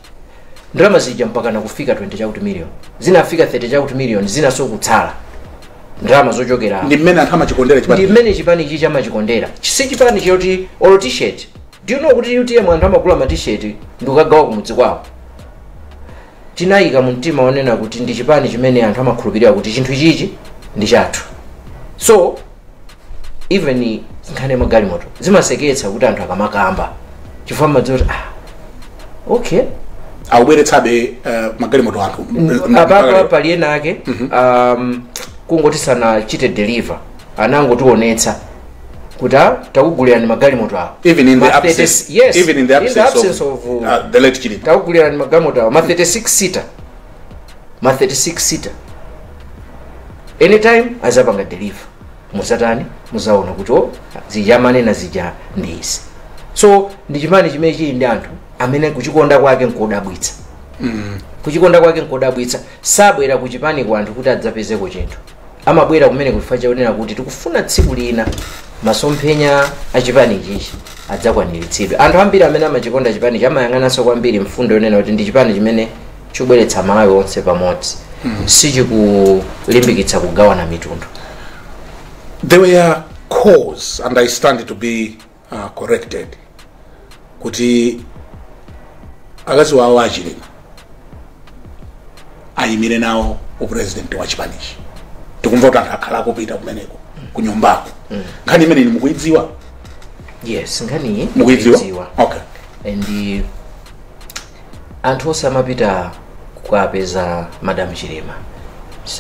ndalama zija mpaka nakufika 20 chakuti million, zinafika 30 chakuti million, zinaso kutsala ndalama zochokera. Ndi mmene anthu amachikondera chipani. Ndi mmene chipani ichi chamachikondera. Si chipani choti olo T-shirt. Do you know kuti UTM anthu amagula ma T-shirt ndikukagawa kumudzi kwawo? Tinayika mu mtima onena kuti ndi chipani chimene anthu amakhulupirira kuti chinthu ichichi ndi chathu. So even nkhani ya magalimoto zimaseketsa kuti anthu akamakamba, chifukwa amadziwa kuti, ah, okay. Akubweretsabe magalimoto anthu? Apapa pali ena ake, kungoti sanachite deliver, anangotionetsa kuti, ah, takugulirani magalimoto awo. Even in the Ma absence, 30, yes, even in the absence, in the absence of, the late Chilima. Takugulirani magalimoto awo, ma 36 seater, ma 36 seater, anytime azapanga deliver, muzatani, muzaona kuti o zija amanena zija ndi izi. So ndi chipani chimene chili ndi anthu amene kuchikonda kwake nkodabwitsa. Kuchikonda kwake nkodabwitsa. Sabwera kuchipani ku anthu kuti adzapezeko chinthu, amabwera kumene kuchifukwa chakunena kuti tikufuna tsiku lina masomphenya a chipani ichichi adzakwaniritsidwe. Anthu ambiri amene amachikonda chipanichi amayang'ananso kwambiri mfundo yonena kuti ndi chipani chimene chikubweretsa Malawi onse pamodzi, sichikulimbikitsa kugawana mitundu. There were calls, and I stand to be corrected, kuti akazi wawo aChilima ayimire nawo upresident wa chipanichi. Tikumva kuti anthu akhala akupita kumeneko kunyumbako. Nkhani imene inu mukuidziwa? Yes, nkhaniyi Mukuidziwa? ndikuidziwa. Okay. And anthu onse amapita Kukapeza Madam Chilima,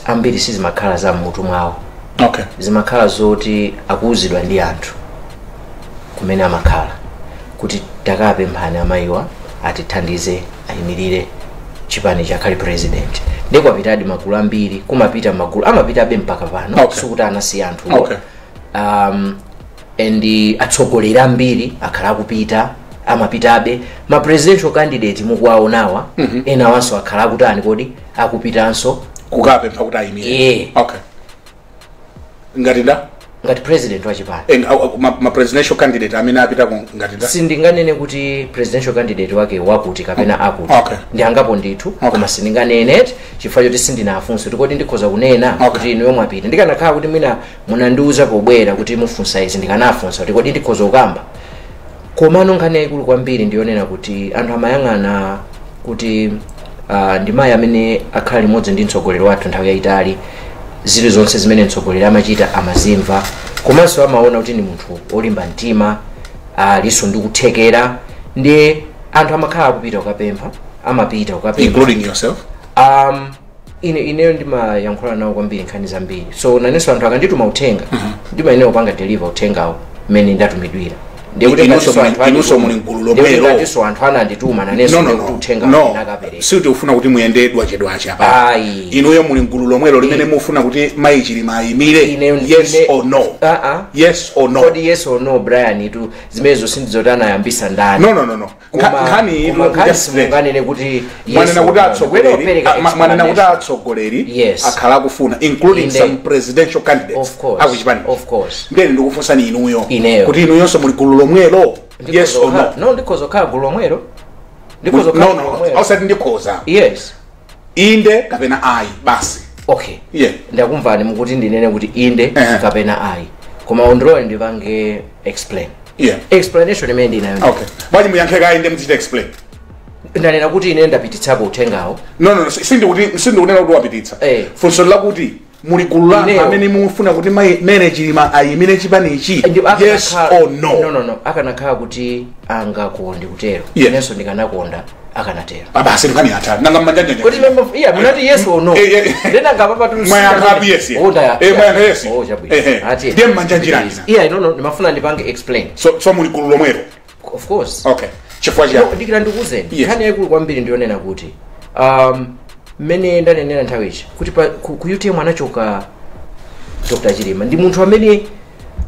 ambiri sizimakhala za mmutu mwawo. Zimakhala zoti akuwuzidwa ndi anthu kumene amakhala kuti takapemphani amayiwa atithandize, ayimirire chipani chakhale president. Ndiye kwapitadi magulu ambiri, kumapita magulu, amapitabe mpaka pano. Sikuti anasiya anthuwo. And atsogoleri ambiri akhala akupita, amapitabe. Ma presidential candidate mukuwaonawa, ena wanso akhala akutani kodi, akupitanso. Kukapempha kuti ayimire? Yeah. Okay, ngati nda? Ngati president wa chipani. Ma presidential candidate amene apitako ngati nda? Sindinganene kuti presidential candidate wake wakuti kapena akuti. Ndi angapo ndithu. Koma sindinganene chifukwa choti sindinafunse kuti kodi ndikhoza kunena kuti inuyo mwapita. Ndikanakhala kuti mwina munandiuza pobwera kuti mufunsa izi, ndikanafunsa kuti kodi ndikhoza kukamba. Komano nkhani yayikulu kwambiri ndiyonena kuti anthu amayang'ana kuti ndi mayi amene akhala limodzi ndi mtsogoleri wathu nthawi yayitali, zilizonse zimene mtsogoleri amachita amazimva, komanso amaona kuti ndi munthu olimba mtima, aliso ndi kuthekera. Ndiye anthu amakhala akupita kukapempha, amapita kukapempha. Including yourself? Ineyo ndimayankhula nawo kwambiri nkhani zambiri, so nanenso anthu akandituma uthenga, ndimayenera kupanga deliver uthengawo mmene ndatumidwira. Ndiye kuti Inunso ngatinso anthu inunso andituma- muli mgulu ndiye kuti lomwelo. ngatinso anthu anandituma, nanenso No, no, ndiye kuti no. uthenga No, ndakapereka. sikuti kuti muyende dwachedwache apa. Ayi. Inuyo muli mgulu lomwelo limene mufuna kuti mayi Chilima ayimire? Yes or no? Ah, ah. Yes or no? Kodi yes or no, Brian, tu zimenezo sindizoti anayambisa ndani. No, no, no, no. Nkhani Koma itu nkhani just simunganene kuti yes mwanena or kuti no. atsogoleri Kupereka mwanena kuti explanation. atsogoleri Yes. akhala akufuna, including Inde. some presidential candidates Of course. akuchipani. Of course. Ndeni ndikufunsani inuyo Ineyo. kuti inuyonso muli gulu lomwelo, yes or no? No, ndikhoza kukhala gulu lomwelo, ndikhoza No, kukhala no, gulu no, lomwelo. osati ndikhoza. Yes. Inde kapena ayi basi. Okay. Ndakumvani, mukuti ndinene kuti inde kapena ayi, koma undilole ndipange explain. Explanation imene ndinayo Okay, bwanji muyankhe kayi, inde muzichita explain. Ndanena kuti ine ndapititsapo uthengawo. No, no, no, sindikuti, sindikunena kuti wapititsa. Funso lakuti muli gulu la Ineyo. amene mufuna kuti mayi Mary Chilima ayimire chipanichi, yes or no? No, no, no, akanakhala kuti angakonde kutero, inenso ndikanakonda akanatero. Basi, nkhani yatha. Nanga mmanjanjanja? Kuti member, yeah, munati yes or no. Then angapapa tu. Mwayankha yes, yeah. Oh, ndaya. Mwayankha yes. Oh, chabwino. Ati. Ndiye mmanjanjirani. Yeah, no, no, ndimafuna ndipange explain. So muli gulu lomwelo? Of course. Okay, chifukwa No, chani? ndikira ndikuwuzeni. Yes. Nkhani yayikulu kwambiri ndiyonena kuti mmene ndanenera nthawi ichi kuti ku UTM anachoka Dr Chilima, ndi munthu amene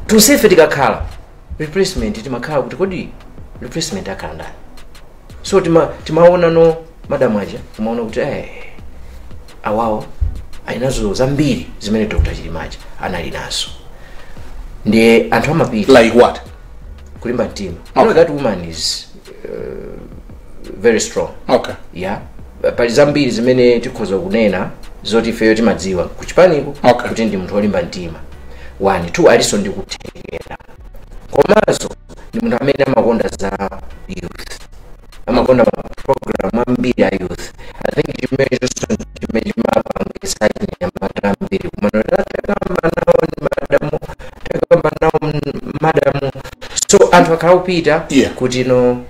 tonsefe tikakhala replacement timakhala kuti kodi replacement akhala ndani? So timaona no madamu aja, timaona kuti awawo alinazo zambiri zimene Dr Chilima aja anali nazo. Ndiye anthu amapita. Like what? Kulimba mtima. You know that woman is very strong. Yeah, pali zambiri zimene tikhoza kunena zoti ifeyo timadziwa kuchipaniko kuti ndi munthu wolimba mtima, one. Two, alinso ndi kuthekera, komanso ndi munthu amene amakonda za youth, amakonda maprogram ambiri a youth. I think chimene chonso chimene chimapangisa chinyamata ambiri kumano takamba nawo madamu, takamba nawo madamu. So anthu akhala kupita kuti no,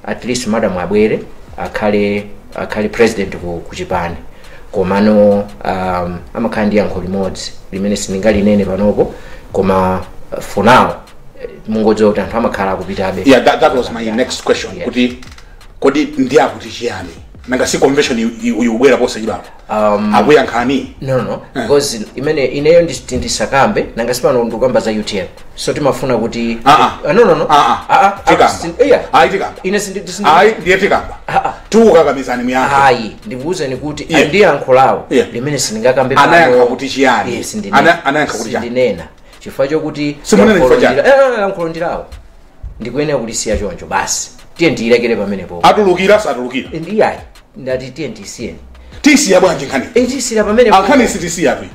at least madamu abwere akhale president ku chipani. Komano amakhala ndi yankho limodzi limene sindingalinene panopo, koma for now, mungodziwa kuti anthu amakhala akupitabe. Yeah, that was my next question. Kuti kodi ndi akuti chiyani? Nanga si convention ikubwera posachedwapa? Akuyankhani? No, no, no, because imene ineyo ndisakambe, nanga sipano ndikukamba za UTM, so timafuna kuti Ah, ah. Ah, no, no, no. Ah, ah. Ah, ah, Tikamba. Yeah. Ayi, tikamba. Ine Ayi, ndiye tikamba. Tikukakamizani muyankhe. Ayi, ndikuwuzeni kuti ndi yankho lawo limene sindingakambe pano. Anayankha kuti chiyani? Eh, sindinena. Anayankha kuti chiyani? Sindinena chifukwa chokuti Simunene chifukwa chani? Yankho ndilawo, ndikuyenera kulisiya choncho basi. Tiye ndiyilekere pamenepo. Atulukira, satulukira? Ndiyayi, ndati tiye ndisiyeni. Tisiya bwanji nkhani? Tisiyira pamenepo. Ankhani sitisiya tu.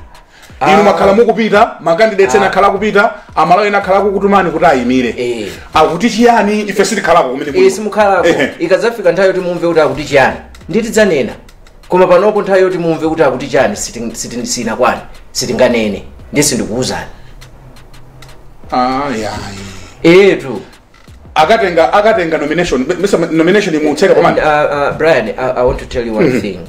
Inu makhala mukupita, macandidates ena akhala kupita, Amalawi ena akhala kukutumani kuti ayimire. Akuti chiyani? Ife sitikhalako kumene muli. Simukhalako. Ikadzafika nthawi yoti mumve kuti akuti chiyani, nditidzanena, koma panopo nthawi yoti mumve kuti akuti chiyani sinakwane, sitinganene, ndiye sindikuwuzani. Ayi, ayi. Etu. Akatenga nomination, Mr. Nomination imutseka pamene. Brian, I want to tell you one thing.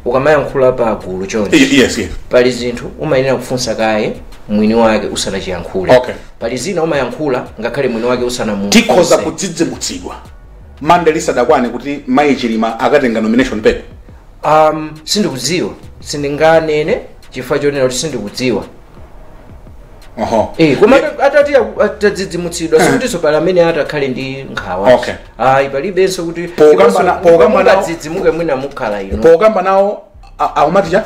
Ukamayankhula pa gulu chonchi, Yes. pali zinthu umayenera kufunsa kaye mwini wake usanachiyankhule. Pali zina umayankhula ngakhale mwini wake usanamufunse. Tikhoza kudzidzimutsidwa Mande lisadakwane kuti Mayi Chilima akatenga nomination paper? Sindikudziwa, sindinganene chifukwa chonena kuti sindikudziwa. Oho. Koma atati atadzidzimutsidwa, sikutinso pali amene atakhale ndi nkhawa. Ayi, palibenso kuti Pokambana- mukadzidzimuke mwina mukhala ino. Pokamba nawo aumati cha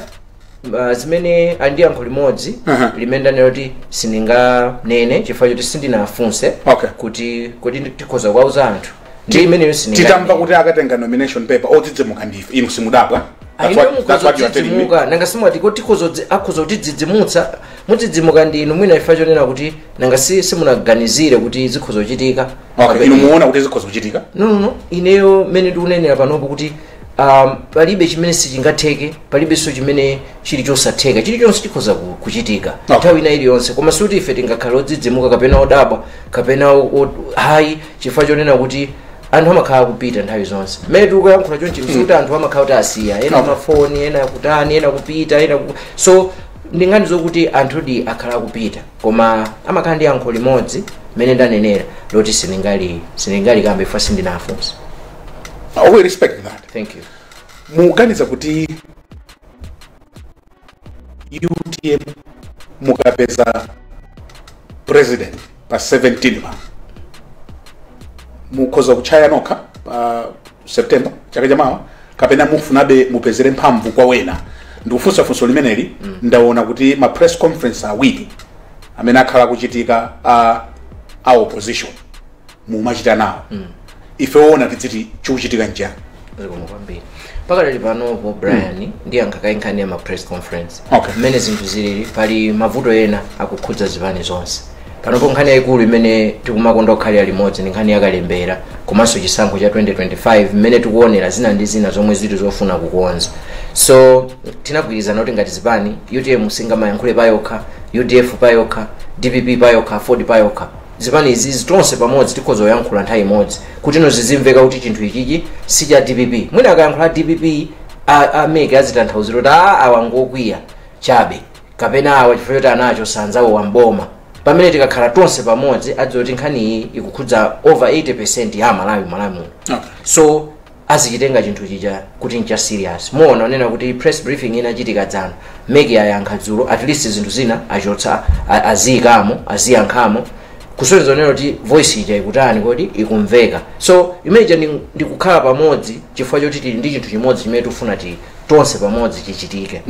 Zimene ali ndi yankho limodzi limene ndanena kuti sindinganene chifukwa choti sindinafunse kuti kodi tikhoza kuwauza anthu, ndi imeneyo sindinganene. Titamva kuti akatenga nomination paper, odzidzimuka ndife, inu simudabwa? That's what you are telling me. Mukadzidzimuka, nanga simwati kuti akhoza kutidzidzimutsa? Mudzidzimuka ndinu mwina chifukwa chonena kuti nanga simunaganizire kuti zikhoza kuchitika. Okay, inu muona kuti zikhoza kuchitika? No, ineyo mmene ndikunenera panopo kuti palibe chimene sichingatheke, palibenso chimene chili chosatheka. Chilichonse chikhoza kuchitika nthawi ina iliyonse, koma sikuti ife tingakhale odzidzimuka kapena odabwa kapena hayi, chifukwa chonena kuti anthu amakhala kupita nthawi zonse. Mmene tikuyankhula chonchi, sikuti anthu amakhala kuti asiya ena mafoni, ena kutani, ena kupita, ena so ndingani zokuti anthudi akhala akupita, koma amakhala ndi yankho limodzi mmene ndanenera loti sindingali kambe ifa sindinafunsa. We respect that. Thank you. Mukuganiza kuti UTM mukapeza president pa 17 pa, mukhoza kutchaya nokha pa September chaka chamawa, kapena mufunabe mupezere mphamvu kwa wena? Ndikufunsa funso limeneli, ndaona kuti ma press conference awiri amene akhala kuchitika a opposition mumachita nawo. Ife woona tidziti chikuchitika nchani? Zikomo kwambiri. Pakadali panopo, Brian, ndiyankha kaye nkhani ya ma press conference. Mmene zinthu zilili, pali mavuto ena akukhudza zipani zonse panopo. Nkhani yayikulu imene tikumakonda kukhalira limodzi ndi nkhani yakalembera komanso chisankho cha 2025, mmene tikuonera zina ndi zina zomwe zili zofuna kukonza. So tinagwirizana kuti ngati zipani, UTM singamayankhule payokha, UDF payokha, DPP payokha, Ford payokha. Zipani izi tonse pamodzi tikhoza kuyankhula nthawi imodzi kuti ino zizimveka kuti chinthu ichichi si cha DPP. Mwina akayankhula DPP, ameke azitanthauzira kuti a awa ngokwiya chabe, kapena awa chifukwa choti anacho sanzawo wamboma. Pamene tikakhala tonse pamodzi, adziwa kuti nkhani iyi ikukhudza over 80% ya Malawi, Malawi muno. So azichitenga chinthu chija kuti ncha serious. Muona onena kuti press briefing inachitika dzana, MEC ayankha dzulo, at least zinthu zina achotsa, aziyikamo, aziyankhamo, kusonyeza onena kuti voice ija ikutani kodi, ikumveka. So imeneja ndi kukhala pamodzi chifukwa choti tili ndi chinthu chimodzi chimene tikufuna ti tonse pamodzi chichitike.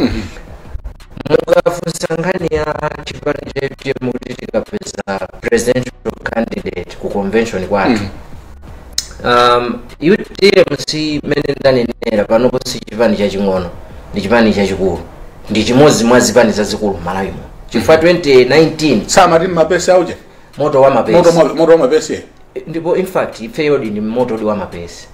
Mukafunsa nkhani ya chipani cha UTM kuti tikapeza presidential candidate ku convention kwathu, UTM si mmene ndanenera panopo, si chipani chaching'ono, ndi chipani chachikulu, ndi chimodzi mwa zipani zazikulu m'Malawi muno, chifukwa 2019 Samati mmapesi auje moto wa mapesi. Moto wa mapesi. Ndipo in fact ifeyodi ndi moto wa mapesi.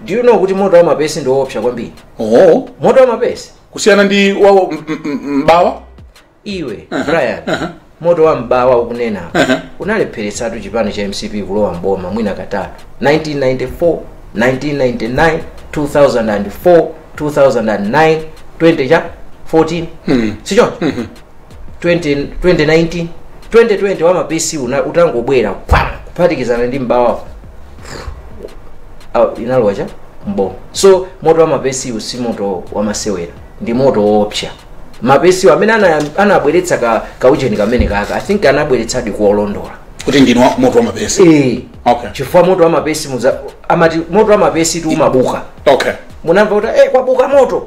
Do you know kuti moto wa mapesi ndi woopsa kwambiri? Oh. Moto wa mapesi. Kusiyana ndi wa mbawa? Iwe Brian, moto wa mbawa ukunena unalepheretsatu chipani cha MCP kulowa mboma mwina katatu: 1994, 1999, 2004, 2009, 20 cha 14, sichoncho? 20, 2019, 2020 wa mapesi utangobwera kwa kuphatikizana ndi mbawa inalowa cha mboma. So moto wa mapesiwu si moto wamasewera, ndi moto woopsa. Mapesiwo amene anabweretsa kaucheni kamene kaka, I think anabweretsadi kuolondola. Kuti ndinu moto wa mapesi? Eh. Okay. Chifukwa moto wa mapesi muza amati moto wa mapesi tu umabuka. Munamva kuti kwabuka moto,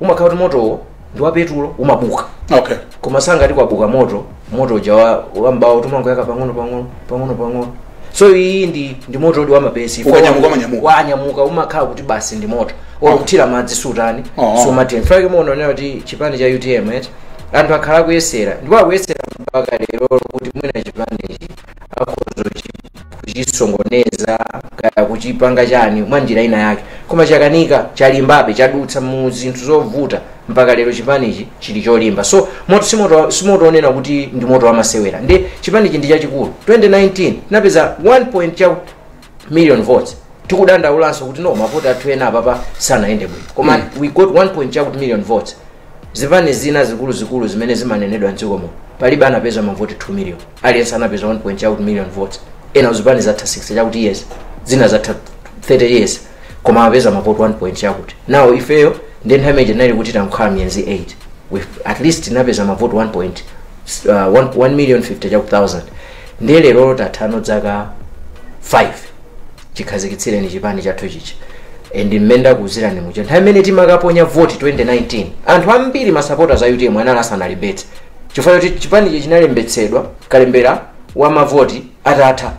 umakhala kuti motowo ndi wa petulo, umabuka. Koma sangati kwabuka moto, moto uja wa mbawo tumangoyaka pang'ono pang'ono pang'ono pang'ono. So iyi ndi moto udi wa mapesi. Ukanyamuka, umanyamuka. Wanyamuka, umakhala kuti basi ndi moto olo kuthira madzi sutani. Sumathen fake. Muononera kuti chipani cha UTM eti anthu akhala akuyesera, ndipo akuyesera mpaka lero kuti mwina chipanichi akhoza. Kuchisongoneza kaya kuchipanga chani mwa njira ina yake, koma chakanika, chalimbabe, chadutsa mu zinthu zovuta mpaka lero chipanichi chili cholimba. So moto simoto onena kuti ndi moto wamasewera. Ndi chipanichi ndi chachikulu. 2019 tinapeza 1 point cha million votes. Tikudandaulanso kuti no, mavoti athu ena apapa sanayende bwino, koma we got 1 point chakuti million votes. Zipani zina zikuluzikulu zimene zimanenedwa mdziko muno palibe anapeza mavoti 2 million. Aliyense anapeza 1 point chakuti million votes. Ena zipani zatha 60 chakuti years, zina zatha 30 years, koma amapeza mavoti 1 point chakuti. Now ifeyo ndi nthawi imene tinali kuti tankhala miyezi 8 with at least tinapeza mavoti 1 point 1 million 50 chakuti thousand. Ndiye lero tathano zaka 5 chikhazikitsireni chipani chathu chichi, and mmene ndakuwuzirani muja, nthawi imene timakaponya voti 2019, anthu ambiri, masupporters a UTM, anali asanalembetse chifukwa choti chipanichi chinalembetsedwa kalembera wa mavoti atatha.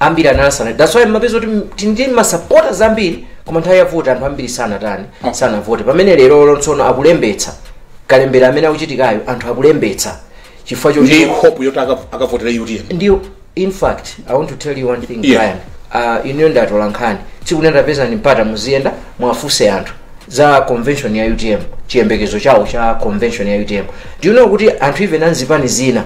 Ambiri anali asana. That's why mmapeza kuti ndi masupporters ambiri, koma nthawi ya voti anthu ambiri sanatani? Sanavote. Pamene lero tsono akulembetsa, kalembera amene akuchitikayo, anthu akulembetsa chifukwa choti ndi hope yoti akavotera UTM. Ndiyo. In fact, I want to tell you one thing, Brian. Inuyo ndatola nkhani, tsiku ndapeza ni mpata, muziyenda mwafunse anthu za convention ya UTM, chiyembekezo chawo cha convention ya UTM. Do you know kuti anthu even anzipani zina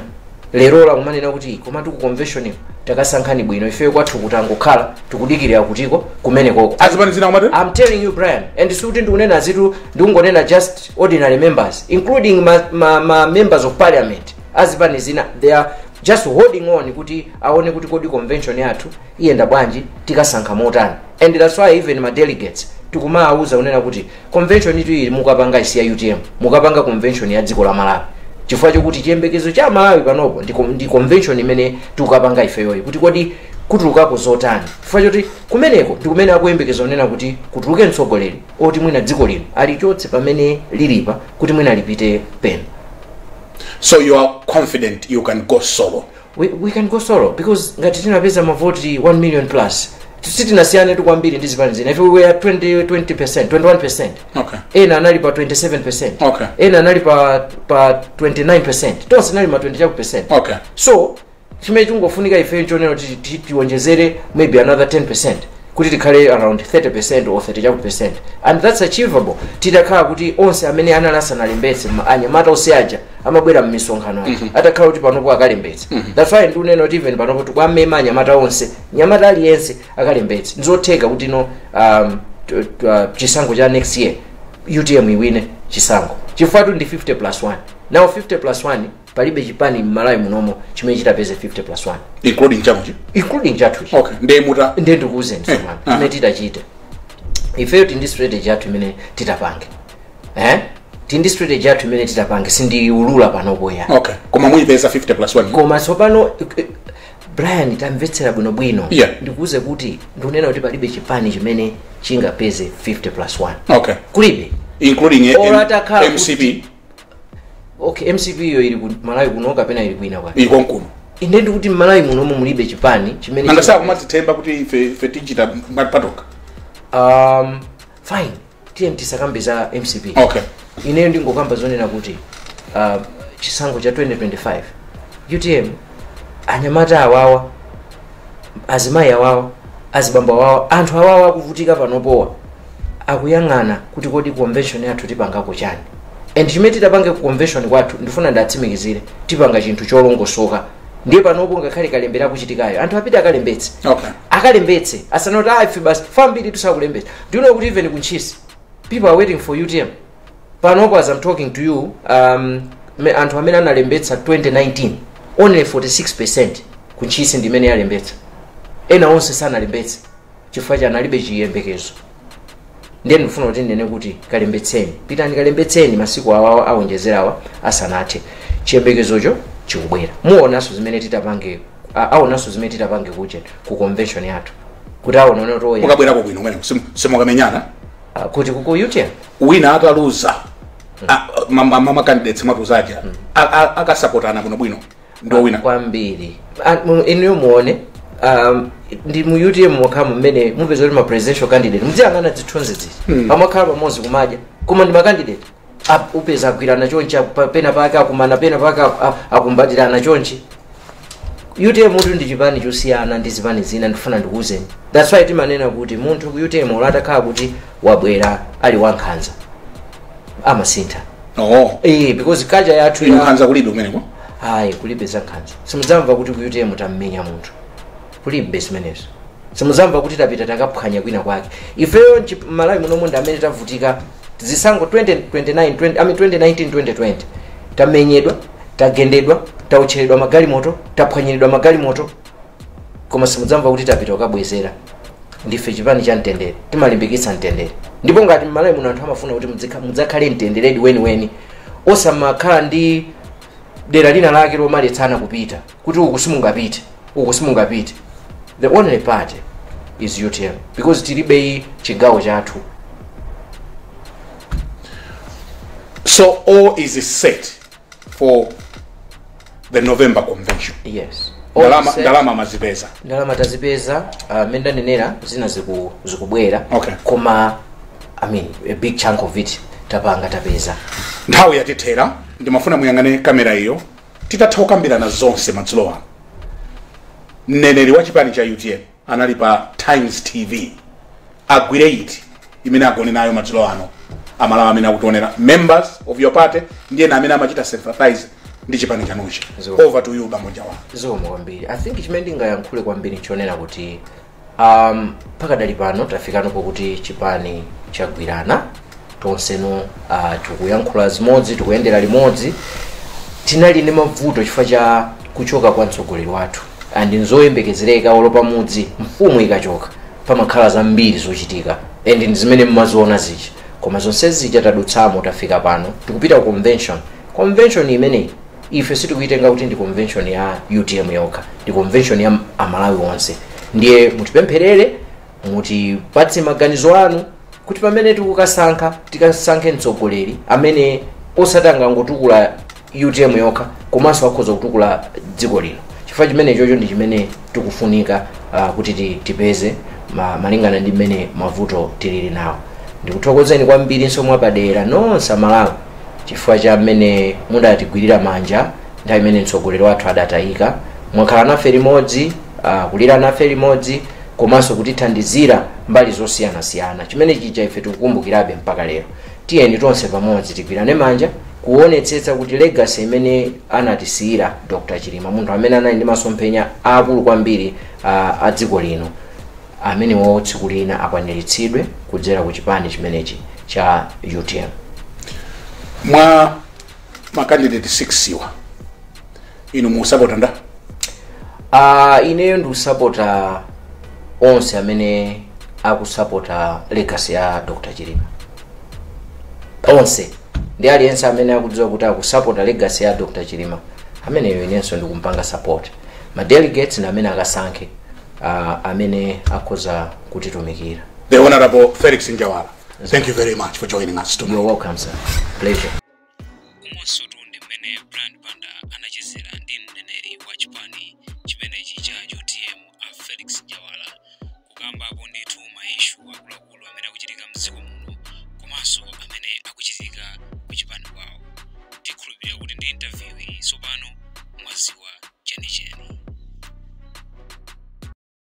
lero kumanena kuti koma tiku convention takasankhani bwino, ifeyo kwathu kutangokhala tikudikirira kutiko kumenekoko? Azipani zina kumati? I'm telling you, Brian, and sikuti ndikunena zitu, ndikungonena just ordinary members, including ma members of parliament azipani zina. They are just holding on kuti aone kuti kodi convention yathu iyenda bwanji, tikasankha motani. And that's why even ma delegates tikumawuza kunena kuti convention itu ili mukapanga isi ya UTM, mukapanga convention ya dziko la Malawi, chifukwa chokuti chiyembekezo cha Malawi panopo ndi convention imene tikukapanga ifeyoyi, kuti kodi kutulukako zotani, chifukwa choti kumeneko ndi kumene akuyembekeza kunena kuti kutuluke mtsogoleri oti mwina dziko lino alichotse pamene lilipa kuti mwina lipite pena. So you are confident you can go solo? We can go solo because ngati tinapeza mavoti 1 million plus, sitinasiyane tu kwambiri ndi zipani zina. If we were 20, 20%, 21%, ena anali pa 27%, ena anali pa 29%, tonse nali ma 20 chaku percent. So chimene chingofunika ife chonena kuti tiwonjezere maybe another 10% kuti tikhale around 30% or 30 chaku percent, and that's achievable titakhala kuti onse amene anali asanalembetse, anyamata onse aja amabwera mmisonkhano aja, atakhala kuti panopo akalembetse. That's why ndikunena kuti even panopo tikwamema anyamata onse, nyamata aliyense akalembetse. Ndizotheka kuti no, chisankho cha next year UTM iwine chisankho, chifukwa tu ndi 50 plus 1. Now 50 plus 1, palibe chipani m'Malawi munomo chimene chitapeze 50 plus 1. Including chamuchi? Including chathuchi. Okay, ndiye muta Ndiye ndikuwuzeni tsopano chimene titachite ifeyo. Tindi strategy yathu imene titapange, eh? Tindi strategy yathu imene titapange, sindiulula panopo ya. Okay, koma muyipeza 50 plus 1? Koma tsopano Brian, tamvetsera bwinobwino. Ndikuuze kuti ndikunena kuti palibe chipani chimene chingapeze 50 plus 1. Kulibe. Including Or atakhala MCP? Okay, MCP iyo ili ku Malawi kuno kapena ili kwina kwake? Ili konkuno. Ine ndikuti m'Malawi munomo mulibe chipani chimene Nanga sakumatithemba kuti ife tichita patoka? Fine, tiye tisakambe za MCP. Ineyo ndingokamba zonena kuti chisankho cha 2025 UTM, anyamata awawa, azimayi awawa, azibambo awawa, anthu awawa akuvutika panopowa, akuyang'ana kuti kodi convention yathu tipangako chani. And chimene titapange ku convention kwathu, ndifuna ndatsimikizire, tipanga chinthu cholongosoka. Ndiye panopo ngakhale kalembera kuchitikayo, anthu apite akalembetse. Akalembetse, asanoti ah, ife basi fambiri tisakulembetsa. Do you know kuti even kuntchisi people are waiting for UTM panopo? As I'm talking to you, anthu amene analembetsa 2019, only 46% kuntchisi ndimene yalembetsa. Ena onse sanalembetse chifukwa cha analibe chiyembekezo. Ndiye ndifuna kuti ndinene kuti kalembetseni, pitani kalembetseni masiku awawa awonjezerawa asanathe. Chiyembekezocho chikubwera. Muonanso zimene titapange, aonanso zimene titapange kuche ku convention yathu, kuti aone kuti oya. Mukabwerako bwino kumene simukamenyana? Kuti ku UTM? Wina ataluza, ma candidates mwatuzaja akasapotana bwinobwino ndo wina? Kwambiri. Inuyo muone, ndi mu UTM mwakhamu mmene mupeza kuti ma presidential candidate, muziyang'ana zithunzi zizi, amakhala pamodzi kumadya, koma ndi ma candidate. Upeza agwirana chonchi, pena pake akumana, pena pake akumbatirana chonchi. UTM mutu ndi chipani chosiyana ndi zipani zina. Ndifuna ndikuwuzeni, that's why timanena kuti munthu ku UTM olatakhala kuti wabwera ali wankhanza, amasintha. Oh. Because culture yathu Inu nkhanza kulibe kumeneko? Ayi, kulibe za nkhanza. Simudzamva kuti ku UTM tammenya munthu, kulibe zimenezo. Simudzamva kuti tapita takaphwanya kwina kwake. Ifeyo Malawi munomu ndi amene tavutika zisankho 2029, 20, I mean 2019, 2020, tamenyedwa, tagendedwa, taucheredwa magalimoto, taphwanyiridwa magalimoto, koma simudzamva kuti tapita kukabwezera. Ndife chipani cha mtendere, timalimbikitsa mtendere. Ndipo ngati mmalawi muno anthu amafuna kuti mudzakhale mtenderedi weniweni, osamakhala ndi dera lina lake lomaletsana kupita, kuti uku simungapite, uku simungapite, the only party is UTM, because tilibe chigawo chathu. So all is set for the November convention? Yes. Ndalama, ndalama mazipeza? Ndalama tazipeza. Mmene ndanenera, zina zikubwera. Koma I mean, a big chunk of it tapanga, tapeza. Nthawi yatithera. Ndimafuna muyang'ane kamera iyo titatha kukambirana zonse madzulo ano. Mneneri wa chipani cha UTM anali pa Times TV. Agwire iti imene agone nayo madzulo ano Amalawi amene akutionera, members of your party ndiye amene amachita sympathize ndi chipani chanuchi? Over to you, bambo Njawala. Zikomo kwambiri. I think chimene ndingayankhule kwambiri nchonena kuti pakadali pano tafikanopo kuti chipani chagwirana tonsenu, tikuyankhula zimodzi, tikuyendera limodzi. Tinali ndi mavuto chifukwa cha kuchoka kwa mtsogoleri wathu, and nzoyembekezereka, olo pamudzi mfumu ikachoka pamakhala zambiri zochitika, and ndi zimene mmaziona zichi. Koma zonse zija tadutsamo, tafika pano, tikupita ku convention. Convention imeneyi ife sitikuitenga kuti ndi convention ya UTM yokha, ndi convention ya Amalawi onse. Ndiye mutipempherere, mutipatse maganizo anu, kuti pamene tikukasankha, tikasankhe mtsogoleri amene osati angangotukula UTM yokha, komanso akhoza kutukula dziko lino, chifukwa chimene chocho ndi chimene tikufunika kuti tipeze malingana ndi mmene mavuto tilili nawo. Ndikuthokozeni kwambiri mwapadera nonse Amalawi chifukwa cha mmene mudatigwirira manja nthawi imene mtsogoleri wathu adatayika. Mwakhala nafe limodzi, kulira nafe limodzi, komanso kutithandizira mbali zosiyanasiyana. Chimene chija ife tikukumbukirabe mpaka lero. Tiyeni tonse pamodzi tigwirane manja kuonetsetsa kuti legacy imene anatisiyira Dr Chilima, munthu amene anali ndi masomphenya aakulu kwambiri a dziko lino, amenewo tsiku lina akwaniritsidwe kudzera ku chipani chimenechi cha UTM. Mwa macandidate 6 iwa, inu musapota nda? Ineyo ndikusapota onse amene akusapota legacy ya Dr Chilima, onse. Ndi aliyense amene akudziwa kuti akusapota legacy ya Dr Chilima, ameneyo inenso ndikumpanga support. Ma delegates ndi amene akasankhe amene akhoza kutitumikira. The Honorable Felix Njawala, thank you very much for joining us tonight. You're welcome, sir. Pleasure. Umonso ndi mmene Brian Banda anachezera ndi mneneri wa chipani chimenechi cha UTM, a Felix Njawala, kukambapo ndi